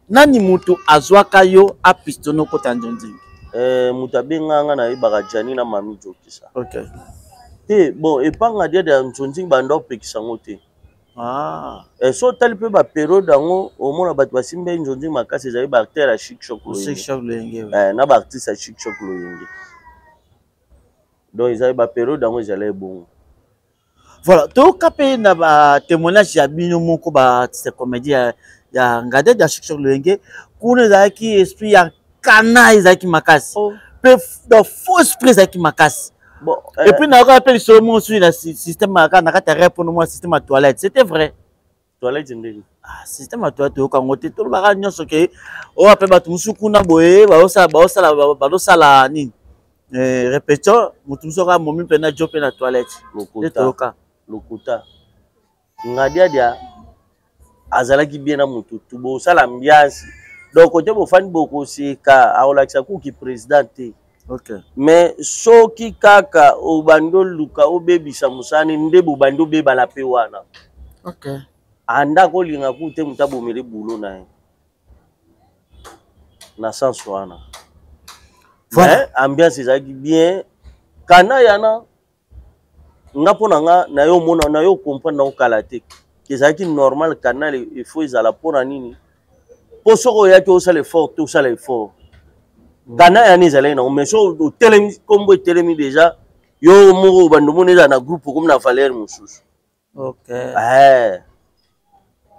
nani moto azwaka yo apistono okota nzonzingi? Eh, moto abengaka nga nayebaka Jani na Mami Jokisa. Okay. Te, bon, epa Ngadiadia ya nzonzingi banda opekisa yango te. Ah. Eh, so otali mpe baperiode yango, omona bato basimbi nzonzingi makasi ezali baacteur ya Chic Choc Loyenge. Eh, na baartiste ya Chic Choc Loyenge. Donc ezali baperiode yango ezali ebongo. Voilà, toyoka mpe na batémoignage ya bino moko baartiste comédie ya Ngadiadia ya Chic Choc Loyenge. Kuna ezalaki esprit ya kana ezalaki makasi mpe oh. Faux esprit ezalaki makasi. Bon, et puis nayoka mpe lisolo moko soki na système na kati ya rep mwa système ya toilette, c'était vrai? Toilette ndenge? Ah, système ya toilette toyoka yango te, tolobaka nyonso ke oyo mpe bato mosusu kuna boye bazosala bazosala bazosala nini, répétition, moto mosusu kaka momi mpe na jo mpe na toilette nde toyoka. Lokuta. Ngadiadia azalaki bien na motu tu, bosala ambiance, donc kote bofandi bokoseka, akolakisa kuki président te. Okay. Mais soki kaka obandi oluka obebisa mosani nde bobandi obebana mpe wana. Okay. Anda kolinga ku te moto abomele bulo na ye na sens wana. Voilà. Mais ambiance ezalaki bien kana yana nga mpo na nga na yo omona na yo comprendre na okala te ezalaki normal canal il faut ezala mpo na nini mpo soki oyaki osala effort te osala effort kana yani ezalaki nango mais soki otelemi nkombo etelemi déjà yo moko obanda omona ezala na groupe okomi na valeur mosusu. Okay. Eh.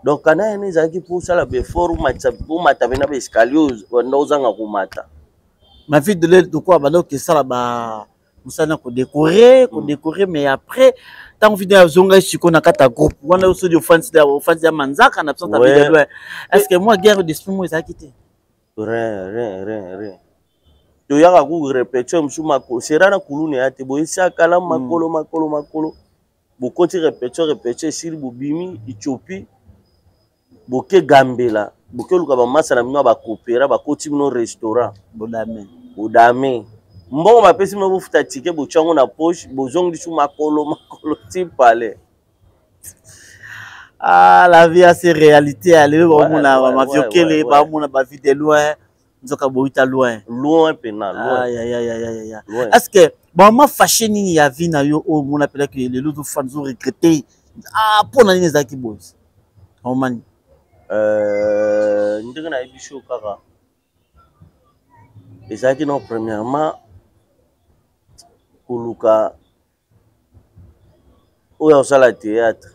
Donc kana yani ezalaki mpo osala baeffort omatisa omata mpe na baescalier banda ozanga komata. Ma vie de l'aide lokola banda okesala ba mosala na kodécorer kodécorer mais après ntango video azongaki sikoyo na kati ya groupe wana yo soki ofandisi ofandisi ya manzaka na absence ya Ouais. video loin, est ce que moi guerre d'esprit mo ezalaki te? Rien, rien, rien, rien. Toyaka ku répétition mosusu makolo sera na kuluna ya te boye esakala makolo makolo makolo bokoti répétition répétition esili bobimi Ethiopie boke gambela boke oluka bamasa na bino ya bakopera bakoti bino restaurant. Bodame. Bodame mbongo bapesi bino bofuta tike botya yango na poche bozongi lisu makolo makolo ti palais. Ah, la vie a ses réalités. Allez, baomona bamaviokele, baomona bavie de loin, nzoka boyita loin. Loin mpena loin. Aïe, aïe, aïe, aïe, aïe, aïe. Loin. Est ce que bamama fâché nini ya vie na yo oyo omona mpelaki lelo ozofanda ozoregrete ah mpo na nini ezalaki boye omani? Ndenge nayebi biso kaka ezalaki no premièrement koluka oyo akosala théâtre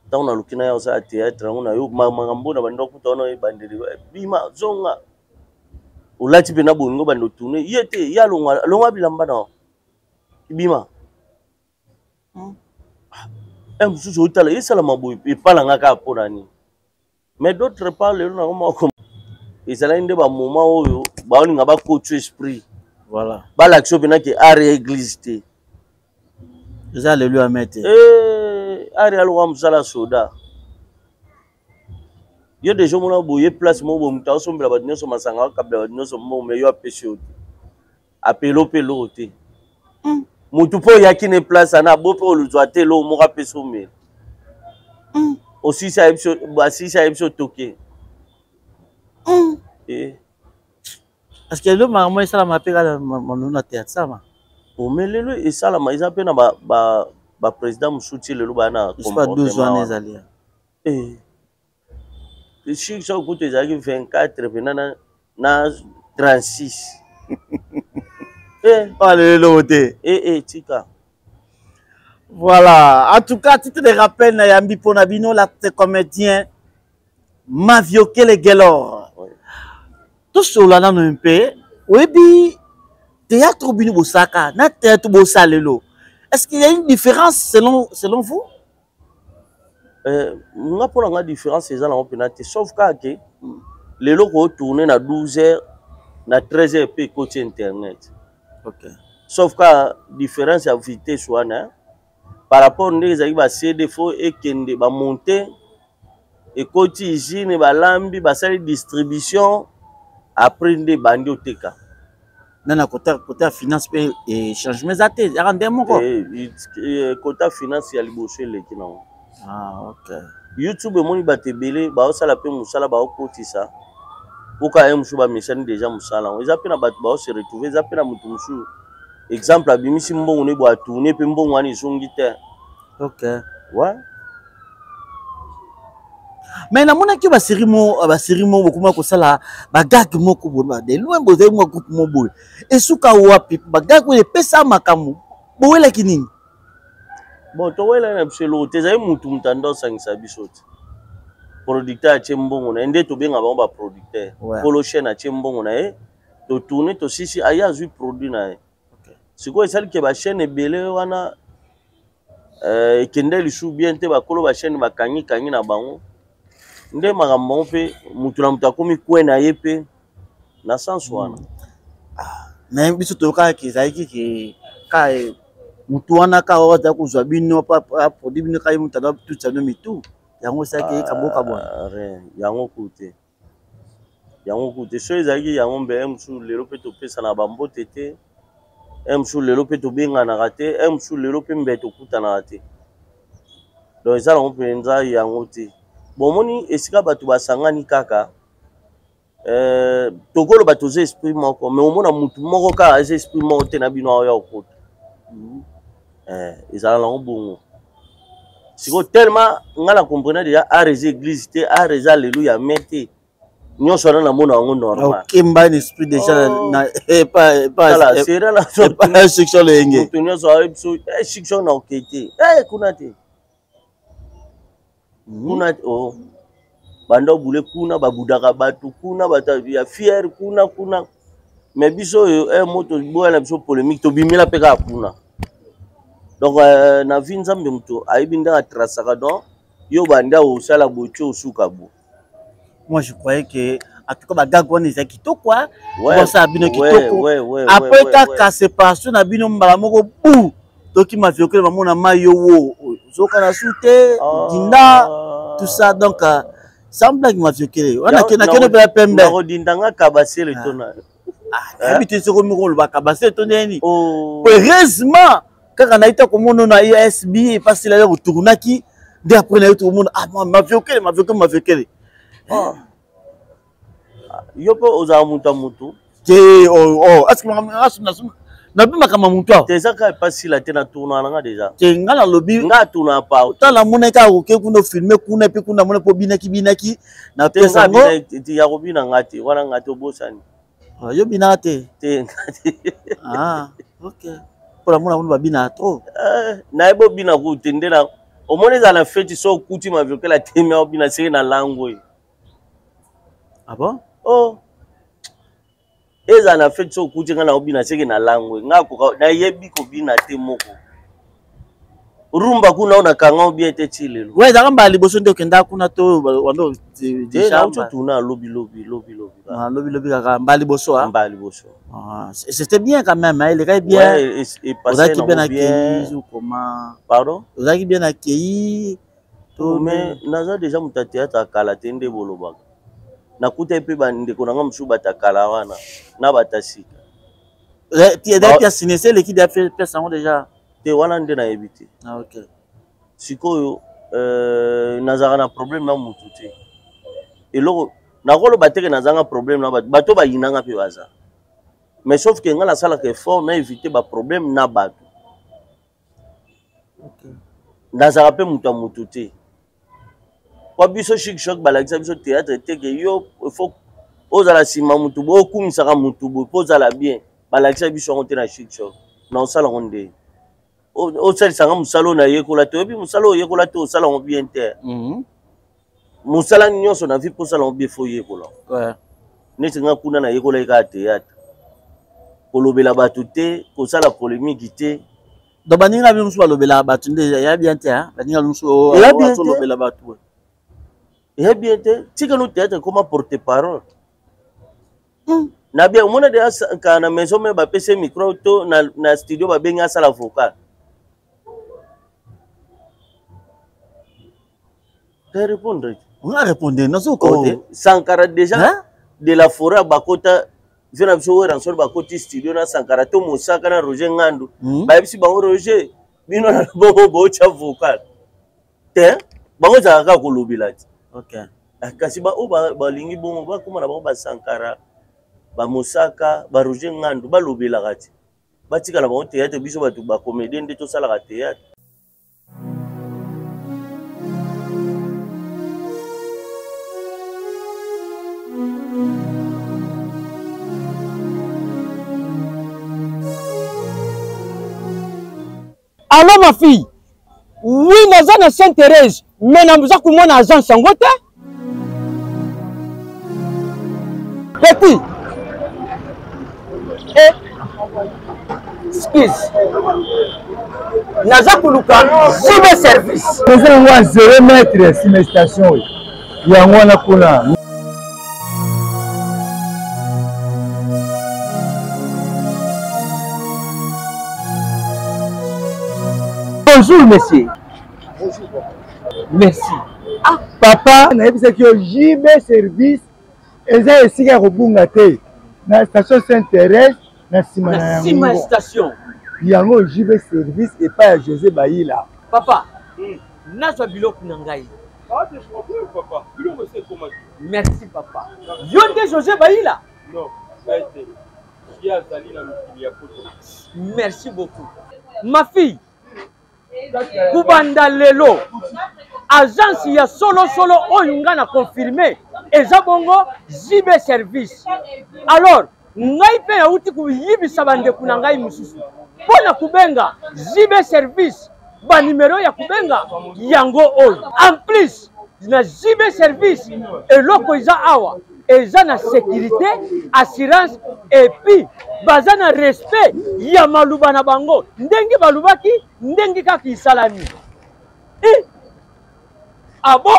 ntango naluki na ye akosala théâtre yango na yo makambo na bando kuta wana ebandeli bima zonga olati mpe na bolingo bando tourne ye te ye alongwa alongwa bilamba na bima e mosusu otala esalama boye epalanga kaka mpo na nini. Mais d'autre part lelo nango moko ezalaki nde bamoment oyo baolinga bakotio esprit. Voilà. Balakisa yo mpena ke art ya église te. Eza lelo ya mete. Eh, art ya lokola mosala soda yo deja omona boye place moko boye moto aosombela bato nyonso masanga akabela bato nyonso mbongo mais yo apesi yo te apelo mpe eloko te motu mpo oyaki ne place ana abo mpe oluzwa te eloko moko apesi omela osisi ayebi so asisi ayebi so toke. Eh. Parce que lelo makambo esalama mpe kaka mamelo na théâtre esalama. Ome lelo esalama eza mpe na baprésident mosusu ti lelo baya na histoire 12 wana comportement wana. Ezali. Eh. Soki soki kutu ezalaki 24 mpena na 36. Eh, Ah, lelo eloko te. Eh, eh, tika. Voilà. En tout cas, titre de rappel, Nayambi Ponabino, l'acteur comédien Maviokele Gelor. Ouais. Tout cela nano mpe oyebi théâtre bino bosaka na théâtre bosalelo. Est-ce qu'il y a une différence selon vous? Nga mpo na nga différence eza nango mpena te sauf kaka ke lelo kotourne na 12 heures na 13 heures mpe ekoti internet. Ok. Sauf kaka différence ya vitesse wana hein. Par rapport ndenge ezalaki ba CD fo ekende bamonte ekoti usine balambi basali distribution après nde ebandi oteka. Na côté ya finance mpe changement eza te yaka nde moko. Kota finance ya liboso eleki nango. Ah, ok. YouTube emoni bato ebele baosala mpe mosala baokotisa oka ye mosusu bamesani deja mosala yango eza mpe na bato baose retrouve eza mpe na moto mosusu exemple abimisi mbongo ne boye atourne mpe mbongo wana ezongi te. Ok. Ouais. Mais namonaki basérie mo bokoma kosala bagag moko boye ba de loin bozali mwa groupe mo boye esuka wapi bagag oyo epesa makambo bowelaki nini? Bon, towelaki na biso eloko te ezali mutu anda osangisa biso te producteur atie mbongo na ye nde tobenga bango baproducteur. Kolo chaîne atie mbongo na ye totourne tosisi aye azwi produit na ye. Sikoyo esali ke bachaîne ebele wana ekende lisusu bien te bakolo bachaîne bakangi kangi na bango nde makambo bango mpe mutu na mutu akomi kwe na ye mpe na sens wana. Mais biso toyokaka ezalaki ke ka mutu wana kaka oyo azali kozwa bino aproduit bino kaka ye mutu aza tutisa bino mitu yango esalaki ekabokabwana. Ah, rien yango ku te. Yango kutu soki ezalaki yango mbe mosusu lelo mpe topesana bambote te, mosusu lelo mpe tobenganaka te, mosusu lelo mpe mbe tokutanaka te. Donc eza nango mpenza yango te. Bomoni esika bato basangani kaka euh, tokoloba toza esprit moko mais omona mutu moko kaka aza esprit moko te na bino aoya kokota mm. eh, ezala nango bongo sikoyo tellement nga na comprena déjà art eza église te art eza alleluya me te nyonso wana namona yango normal okemba na esprit déjà oh. na epa sera na instruction loyenge moto nyonso ayebi biso instruction na oke te eh, kuna te hmm. kuna oh. banda obule kuna babudaka bato kuna bato ya fiere kuna kuna mais biso oyo eh, moto boya na biso polémique tobimela mpe kaka kuna donc euh, na vie nzambe moto ayebi ndenge atrasaka donc yo banda osala boye ti osuka bo moi je croyais que en tout cas bagag wana eza kitoko bosala bino kitoko après kaka séparation na bino mbala moko bu tokima viokele bamona mai yo wo ozoka na su te ah. dinda tout ça donc euh, sans blague maviokele wana nakende mpe ya pembe nakodinda nga kabasele to na ah, nayebi te soki moko oloba kabasele to ndeni oh. heureusement kaka naye ta komona na usb epasi laya kotournaki nde après naye tokomona ah maviokele maviokele maviokele ah. yo mpe ozala moto ya motu te oh, oh. nabi makambo ya motu awa te eza kaka epasila te na tournaka na nga deja te nga nalobi nga atournaka partout tala namonaki kaka oke kuna ofilme kuna epe kuna namoni mpo obinaki binaki na pesa yango ya kobina nga te wana nga te obosani Ah, yo binaka te te nga te ah, ok mpo namona kuna babinaka trop eh, nayebi obina kutu te nde na omoni ezala na feti so okuti maviokela temi aobina seke na langue oyo ah bon oh ezala na feti so okuti ngai naobina seke na langue ngai akoka nayebi kobina te moko rumba kuna oyo nakanga o bien te ti lelo ouais ezalaka mbala liboso nde okendaka kuna to wando déjà tuna lobi lobi lobi lobi ah, lobi lobi kaka mbala liboso ah mbala liboso ah, c'était bien quand même hein, elekaki bien ouais, ozalaki bien accueilli ou comment pardon ozalaki bien accueilli to mais naza déjà moto ya théâtre ya kala te nde bolobaka nakutaki mpe bandeko na nga mosusu bato ya kala wana na bato ya sika pièce ciné eleki pièce yango déjà te wana nde nayebi te ah, okay. sikoyo euh, nazalaka na problème na mutu te eloko nakoloba teke nazanga problème na bato bato bayinanga mpe baza mais sauf ke ngai nasalaka effort na éviter baproblème na bato okay. nazalaka mpe moto ya motu te po biso chic choc balakisa biso théâtre te ke yo faut ozala nsima motu boye okumisaka motu boye mpo ozala bien balakisa biso yango te na chic choc na osala yango nde osalisa nga mosala oyo nayekola te oyebi mosala oyo oyekola te osala yango bien te mhm. mosala nyonso na vie mpo osala yango bien fo oyekola neti nga kuna nayekolaki kaka théâtre kolobela bato te kosala polémique te donc baninga bino mosusu balobelaka bato nde ya bien te baninga bino mosusu olobela bato eya bien te tika no théâtre ekoma porte parole hmm. na bien omona deja kaka na maison me bapesi micro to na, na studio babengi asala vocal te répondre nga répondre nazokoka oh, te sankara déjà hein? de la forêt bakota vie na biso weranson bakoti studio na sankara to mosaka na roger ngandu hmm? bayebisi bango roger bino na bongo botya vocal te bango ezalaka kaka kolobela ti okay. Ah, kasi baoyo balingi bongo bakóma na bango basankara bamosaka baroger ngandu balobelaka ti batikala bango théâtre biso bato bacomédien nde tosalaka théâtre Allo ma fille Oui naza na Sainte Thérèse mais naza komona agence yango te Petit Eh Excuse Naza koluka JB service Eza yango ya 0 mètre nsima station oyo yango wana kuna Bonjour monsieur. Bonjour. Merci. Ah, papa nayebisaki yo JB service. Eza esika ya kobunga te na station Sainte Thérèse na nsima na yango station yango JB service epai ya José Bayila. Papa, nazwa biloko na ngai. Pas de problème papa, biloko esi ekomaki. Merci papa. Yo nde José Bayila? Non, ngai te. Ye azali na mikili ya poto. Merci beaucoup. Ma fille, Kubanda lelo agence ya solosolo oyo nga na confirme eza bongo JB service. Alors ngai mpe nauti koyibisa bandeko na ngai mosusu mpo na kobenga JB service, banimero ya kobenga yango oyo. En plus na JB service eloko eza awa eza na sécurité, assurance et puis baza na respect ya maluba na bango ndenge balubaki ndenge kaka isalami. E abo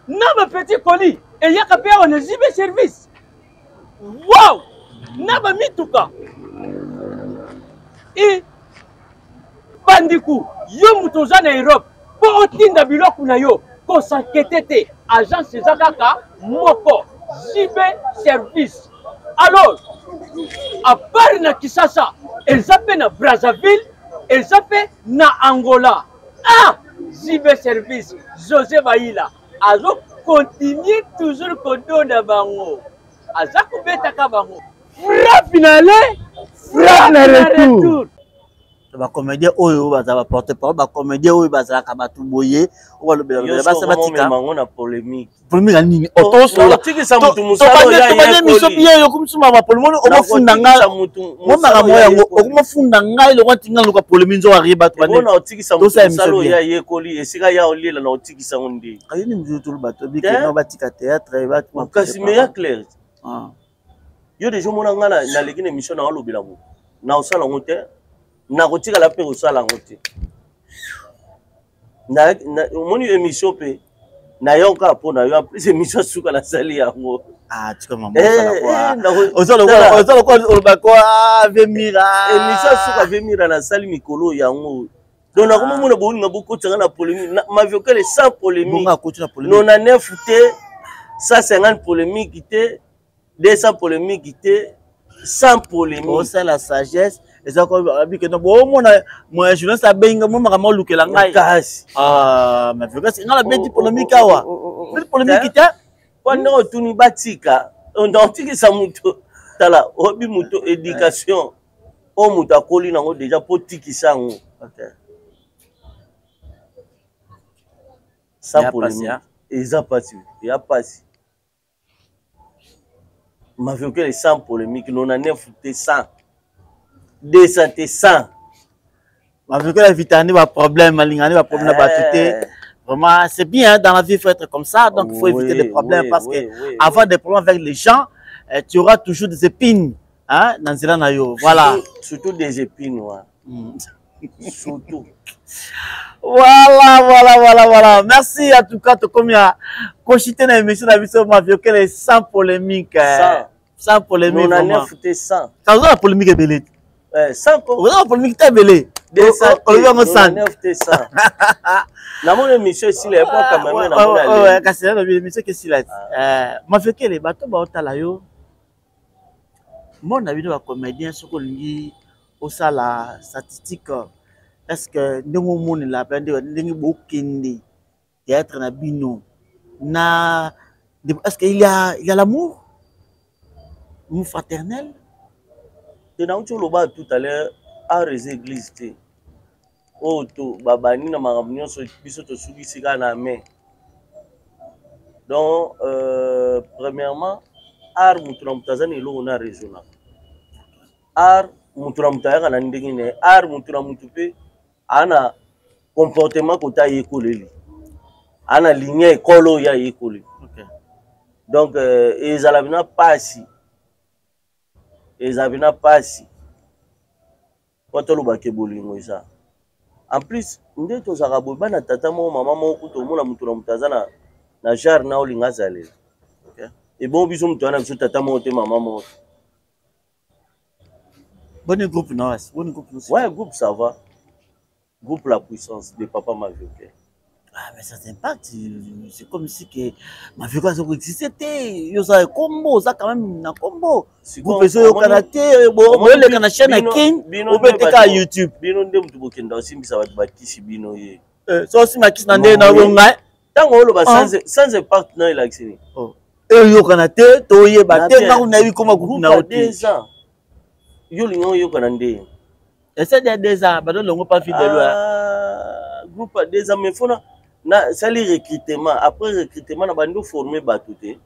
na ba petit colis eyaka mpe awa na JB service. Wow, na ba mituka e bandiku yo moto oza na Europe mpo otinda biloko na yo kosankete te, agence eza kaka moko JB service. Alors à part na Kinshasa eza mpe na Brazzaville, eza mpe na Angola. Ah, JB service José Bayila azo continuer toujours kodonda bango, aza kobetaka bango frappe na aller, frappe na retour. Bacomédien oyo bazala baporte parole, bacomédien oyo bazalaka bato boye oyo balobela basi batika bango na polémique. Polémique ya nini? Otosola tobandi émission bien, yo komisuma ba polémique, okofunda ngai mo makambo yango, okomofunda ngai lokwa ntinga luka polémique nzoka rie bato. Bana otikisa motu mosala oyo ayekoli esika ya oliela na otikisa ngo nde ayini mosusu tolo bato bikeno batika théâtre. Kasi mais ya clair, yo deja omona ngai naleki na émission na olobela ngo na osala yango te, nakotikala mpe kosala yango te. Omoni émission mpe nayo kaka mpo na yo, en plus émission suka nasali yango. Oza lokola olobako vemira. Émission suka vemira nasali mikolo yango. Donc nakomomona bolinga bokotisanga na polémique, maviokele sans polémique, 99 te, 150 polémique te, 200 polémique te, sans polémique. Osala sagesse eza bikeno bomona moya journaliste abenga mo makambo olukela ngai kasi. Maviokasi ngai nabeti polémique awa, beti polémique te. Po ndenge otuni batika otikisa moto, tala oyebi moto éducation oyo moto akoli nango déjà mpo tikisa yango sans polémique eza pasi, ya pasi. Maviokele sans polémique, 99 te, 100, 200 te, 100. Maviokele vitani ba problème, alingani ba problème na bato te. Vraiment, c'est bien hein, dans la vie, il faut être comme ça. Donc, il faut éviter les problèmes parce que avoir des problèmes avec les gens, tu auras toujours des épines hein, dans nzela na yo. Voilà. Surtout des épines, ouais. Surtout. Voilà, voilà, voilà, voilà. Merci en tout cas, tokomi à koshite na émission na biso Maviokele sans polémique. Sans Sans polémique. 99 te, 100. Ça la polémique ebele. 100 ko. Oza na polémique te ebele. Olobi yango 100. 99 te, 100. Namoni émission esila epo kamame namoni. Kasi nalobi émission ke esila. Maviokele, bato baotala yo. Mona bino bacomédien, soki olingi osala statistique, est-ce que ndenge omonela mpe ndenge bokende théâtre na bino na, est-ce que il y a l'amour, amour fraternel? Te, nauti oloba tout à l'heure, art eza église te oyo to babandi na makambo nyonso, biso tosukisi kaka na main. Donc premièrement, art moto na moto aza na eloko na raisonnaka. Art moto na moto ayaka na ndenge na ye. Art moto na moto mpe aa na comportement kota ayekoleli, aa na ligne ekole oyo ayekoli. Donc ezala mpena mpasi, ezala mpena mpasi po tolobaka bolingo eza. En plus nde tozalaka boye, bana tata moko mama moko, kuta omona moto na moto aza na genre na olinga azalela. Ebongo biso moto wana biso tata moko te, mama moko te. Bonne groupe, non? Bonne groupe. Ouais, groupe ça va. Groupe La Puissance de Papa Mavioke. Ah, mais ça impacte. C'est comme si que Maviokele aza koexiste te. Yo oza kombo, oza quand même na kombo. Groupe ezoyokana te, boyoleka na chaîne ya King, obeteka YouTube. Bino nde motu bokenda osimbisa bato bakisi bino ye. So osimba kisi na nde na bonga. Ntango oloba sans impact na elakisi nini? Eyokana te, toyeba te, ntango nayebi koma groupe na yo te. Yo olinga oyokana nde. Ese de 2 ans, bato longo pas fidèle. Ah, groupe ya 2 ans, mais fona na sali recrutement, après recrutement na bandi former bato te.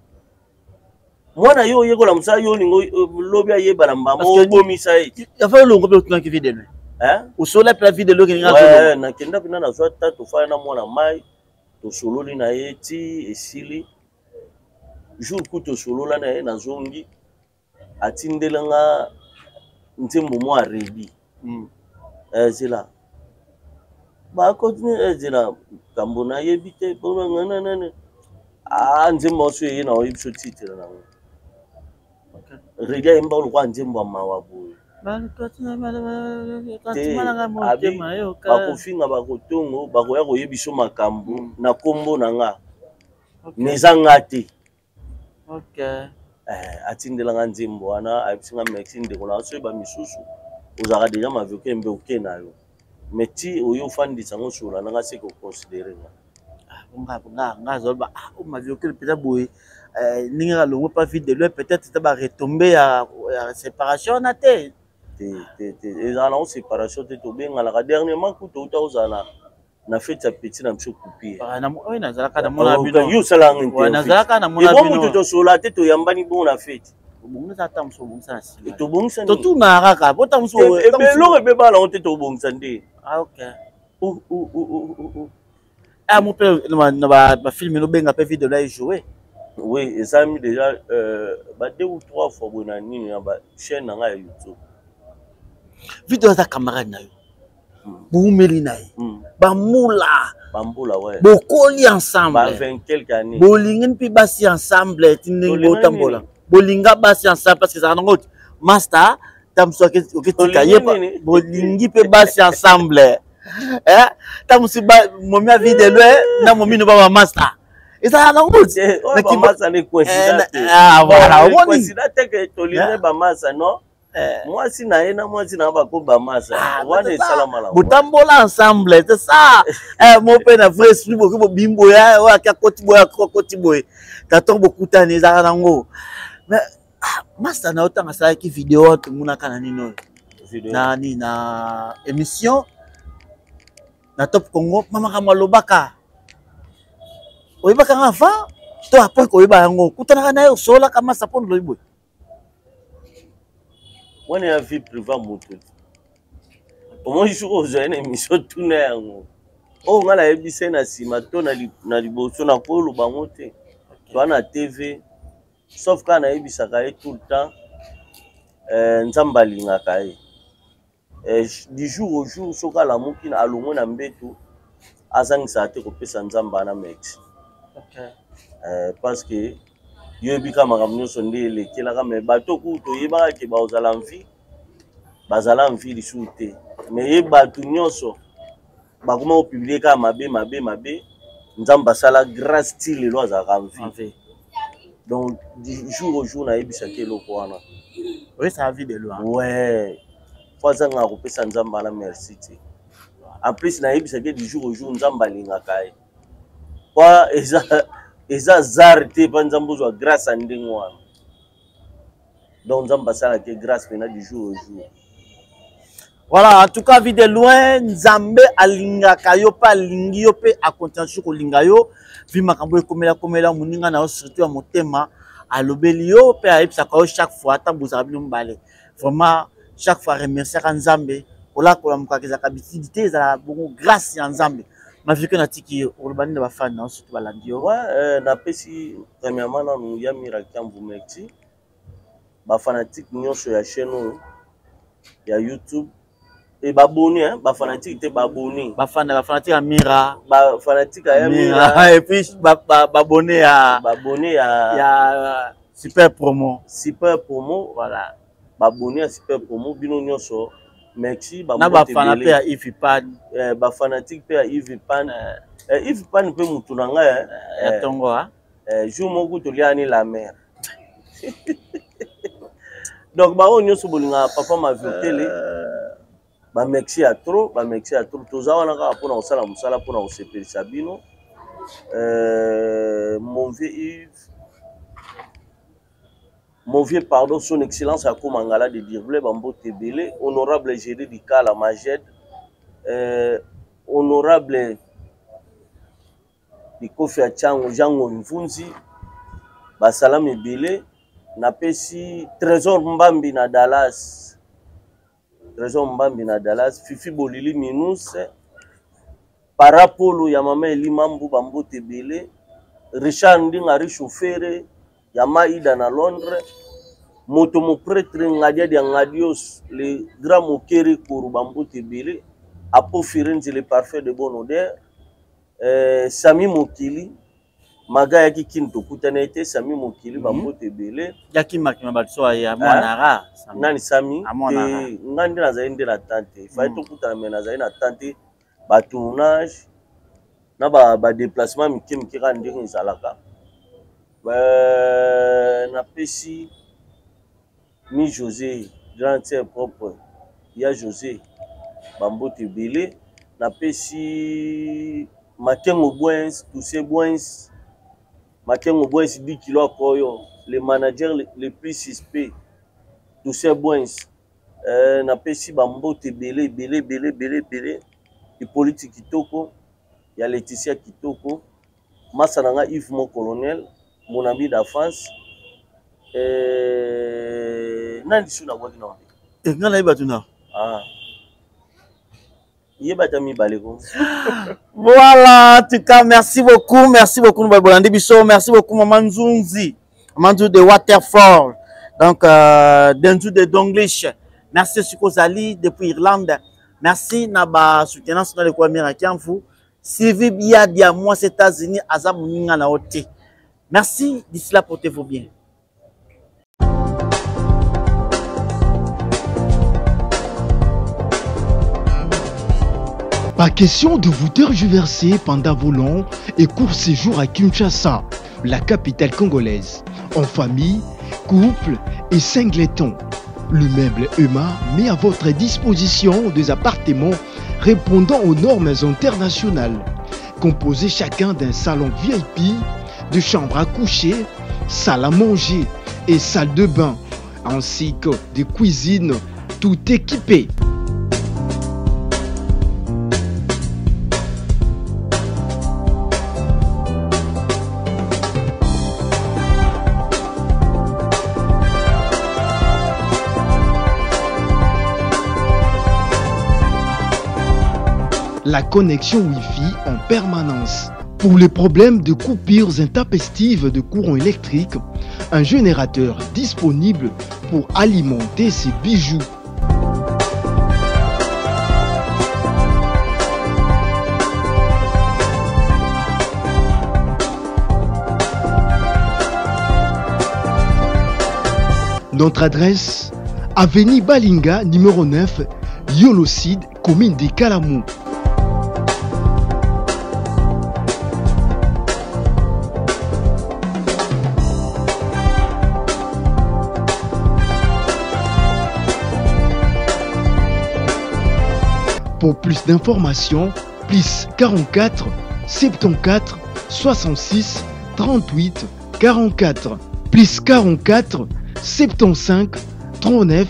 Mwana yo oyekola mosala, yo olingo lobi ayebana mbama obomisa ye. Afa olongo mpe otunaki fidèle. Hein? Osola mpe fidèle okelinga. Ouais, nakenda mpe na nazwa ta tofaya na mwana mai, tosololi na ye ti esili. Jour ku tosolola na ye nazongi atindela nga nzembo mwa rebi. Zela bakontinue zela kambo nayebi te mpona ah nzembo oso eye na oyebi so titre nango. Redi ayemba lokola nzembo ya mawa boye. Bakofinga bakotongo bakoya koyebi so makambo na kombo na nga. Mais eza nga te. Atindelanga nzembo wana, ayebisi nga merci ndeko na soki ba misusu ozalaka deja Maviokele mbe oke na yo. Mais ti oyo ofandisa ngo sola na nga se ko considérer nga. Nga nga nga azoloba ah o Maviokele mpenza boye ndenge alongwe pas vite de loin, peut-être eza ba retombées ya séparation na te. Te te te, ezala nango séparation te, tobenganaka dernièrement kutu outa ozala na fête ya petit na biso coupure. Oyo nazalaka na mona bino. Yo osalaka interview. Nazalaka na mona bino. Ebongo tosola te, toyambani bongo na fête. Obongisa ata mosusu obongisa na nsima. Tobongisa nini? Totunaka kaka, po ata mosusu eloko ebebala yango te, tobongisa nde. Ah ok. Ah mo mpe na bafilme nobenga mpe video na ejoue. Oui, esalami déjà ba 2 ou 3 fois boye na nini na ba chaîne na ngai ya YouTube. Video aza camarade na yo. Boumeli na ye. Bamula. Bambula ouais. Bokoli ensemble. Ba 20 quelques années. Bolingi mpe basi ensemble ti ndenge botambola. Bolinga basi ensemble parce que ezalaka nango master tamso oketika ye bolingi mpe basi ensemble. Eh, tamusi ba momi ya vie de loin na momi no ba ba master. Ezalaka nango ti. Oyo ba master ne coïncidence te. Ah voilà, omoni. Coïncidence te que tolingi ba master non. Mwasi na ye na mwasi na bako bamasa wana esalama na botambola ensemble, c'est ça. Mo mpe na vrai esprit boki bobimbo ya oyo aki akoti boye akoti boye taton bokutani ezalaka nango. Mais master na yo ntango asalaki video wana tomonaka na nini oyo na nini na émission na Top Congo, mamakambo alobaka oyebaka nga avant to après koyeba yango okutanaka na ye osololaka masa mpo olobi boye. Wana ya vie privée moto omoni soki ozali na émission tuna yango oyo ngai nayebisa ye na nsima to na liboso nakoloba yango te toa na TV, sauf kaka nayebisaka ye tout le temps Nzambe alingaka ye du jour au jour. Soki alamuki alongwe na mbeto azangisaka te kopesa Nzambe wana merci, parce que yo yebi kaka makambo nyonso nde elekelaka. Me bato kutu toyebaka ke bazala mvi, bazala mvi lisusu te. Me ye bato nyonso bakoma kopublie kaka mabe mabe mabe. Nzambe asala grâce ti lelo azalaka mvi. Donc du jour au jour nayebisaki eloko wana. Oyesaka vie de loin. Ouais, po azangaka kopesa Nzambe wana merci te. En plus nayebisaki du jour au jour Nzambe alingaka ye po eza hasard te mpa Nzambe ozwa grâce ya ndenge wana. Donc Nzambe asalaki grâce mpena du jour au jour. Voilà, en tout cas, vie de loin, Nzambe alingaka yo pe alingi yo pe akontinue kolinga yo. Vi makambo ekomela komela moninga na yo surtout ya motema alobeli yo pe ayebisaka yo chaque fois ata bozala bino mibale. Vraiment, chaque fois remerciaka Nzambe. Kolakola mokaka ezalaka bitidi te, ezalaka bongo grâce ya Nzambe. Maviokele natiki yo, oloba nini na bafani na yo surtout balandi yo? Ouais, napesi premièrement nanu ya Mira Kiamvu merci. Ba fanatique nyonso ya chaîne oyo ya YouTube e baboni, hein, ba fanatique te, baboni. Ba fanatique ya Mira. Ba fanatique ya Mira. Et puis babone ya babone ya ya Super Promo. Super Promo. Voilà. Babone ya Super Promo, bino nyonso merci. Na bafana mpe ya Ivipan. Ba fanatique mpe ya Ivipan. Eh, Yves Pan mpe mutu na ngai eh. Ya eh, tongo ah. Eh, jour moko toliani la mer. Donc baoyo nyonso bolingaka papa Maviokele euh... ba merci ya trop, ba merci ya trop. Toza wana kaka mpona kosala mosala mpona kosepelisa bino. Euh, mon vieux Yves Mon vieux pardon, son excellence Akoma Ngala de Dirble, Bambote Ebele, honorable Gédé Dikala Majed, euh, honorable Likofi ya Tchango, Jango Mvunzi, Basalam Ebele, napesi Trésor Mbambi na Dallas, Trésor Mbambi na Dallas, Fifi Bolili Minus, Parapolo ya mama Eli Mambu, Bambote Ebele, Richard Ndinga Richofere, ya Maida na Londres, moto mopretre Ngadia dia Ngadios, le grand Mokere Kuru Bambote Ebele, Apo Firenze le parfait de bonne odeur, euh, Sami Mokili, Maga yaki kin tokutana ye te Sami Mokili mm -hmm. Bambote Ebele. Yaki makima bato ya mwana ra. Nani Sami? Te nga nde nazali nde na tante. Fallait mm. tokutana mais nazali na tante ba tournage na ba, ba déplacement mike mike kaka ndenge ezalaka. Napesi mi José grand sœur propre ya José bambote ebele napesi Makengo Bwens Tousse Bwens Makengo Bwens 10 kilo akoyo le manager le, le plus suspect Tousse Bwens euh, napesi bambote ebele ebele ebele ebele ebele Hippolyte Kitoko ya Laetitia Kitoko masa na nga Yves mon colonel mon ami d'enfance euh, nani lisusu nabwaki na wapi eh, nga nayebi bato na ah. yeba ata mibale ko voilà en tout cas merci beaucoup merci beaucoup bolandi biso merci beaucoup mama nzunzi mama nzunzi de waterfall donc euh, denzu de donglish merci soki ozali depuis irlande merci na basoutenance na lekola mira kiamfu Sylvie Biadia, moi, États-Unis, aza moninga na ote. Merci, d'ici là, portez-vous bien. Pas question de vous tergiverser pendant vos longs et courts séjours à Kinshasa, la capitale congolaise, en famille, couple et singleton. Le meuble EMA met à votre disposition des appartements répondant aux normes internationales, composés chacun d'un salon VIP, de chambres à coucher, salle à manger et salle de bain, ainsi que des cuisines tout équipées. La connexion Wi-Fi en permanence. Pour les problèmes de coupures intempestives de courant électrique, un générateur disponible pour alimenter ses bijoux. Notre adresse, Avenue Balinga, numéro 9, Yolocide, commune de Kalamou. Pour plus d'informations, plus 44 74 66 38 44 plus 44 75 39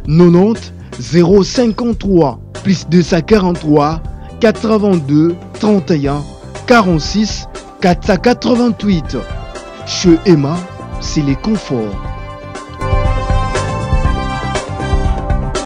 90 053 plus 243 82 31 46 488. Chez Emma, c'est les conforts.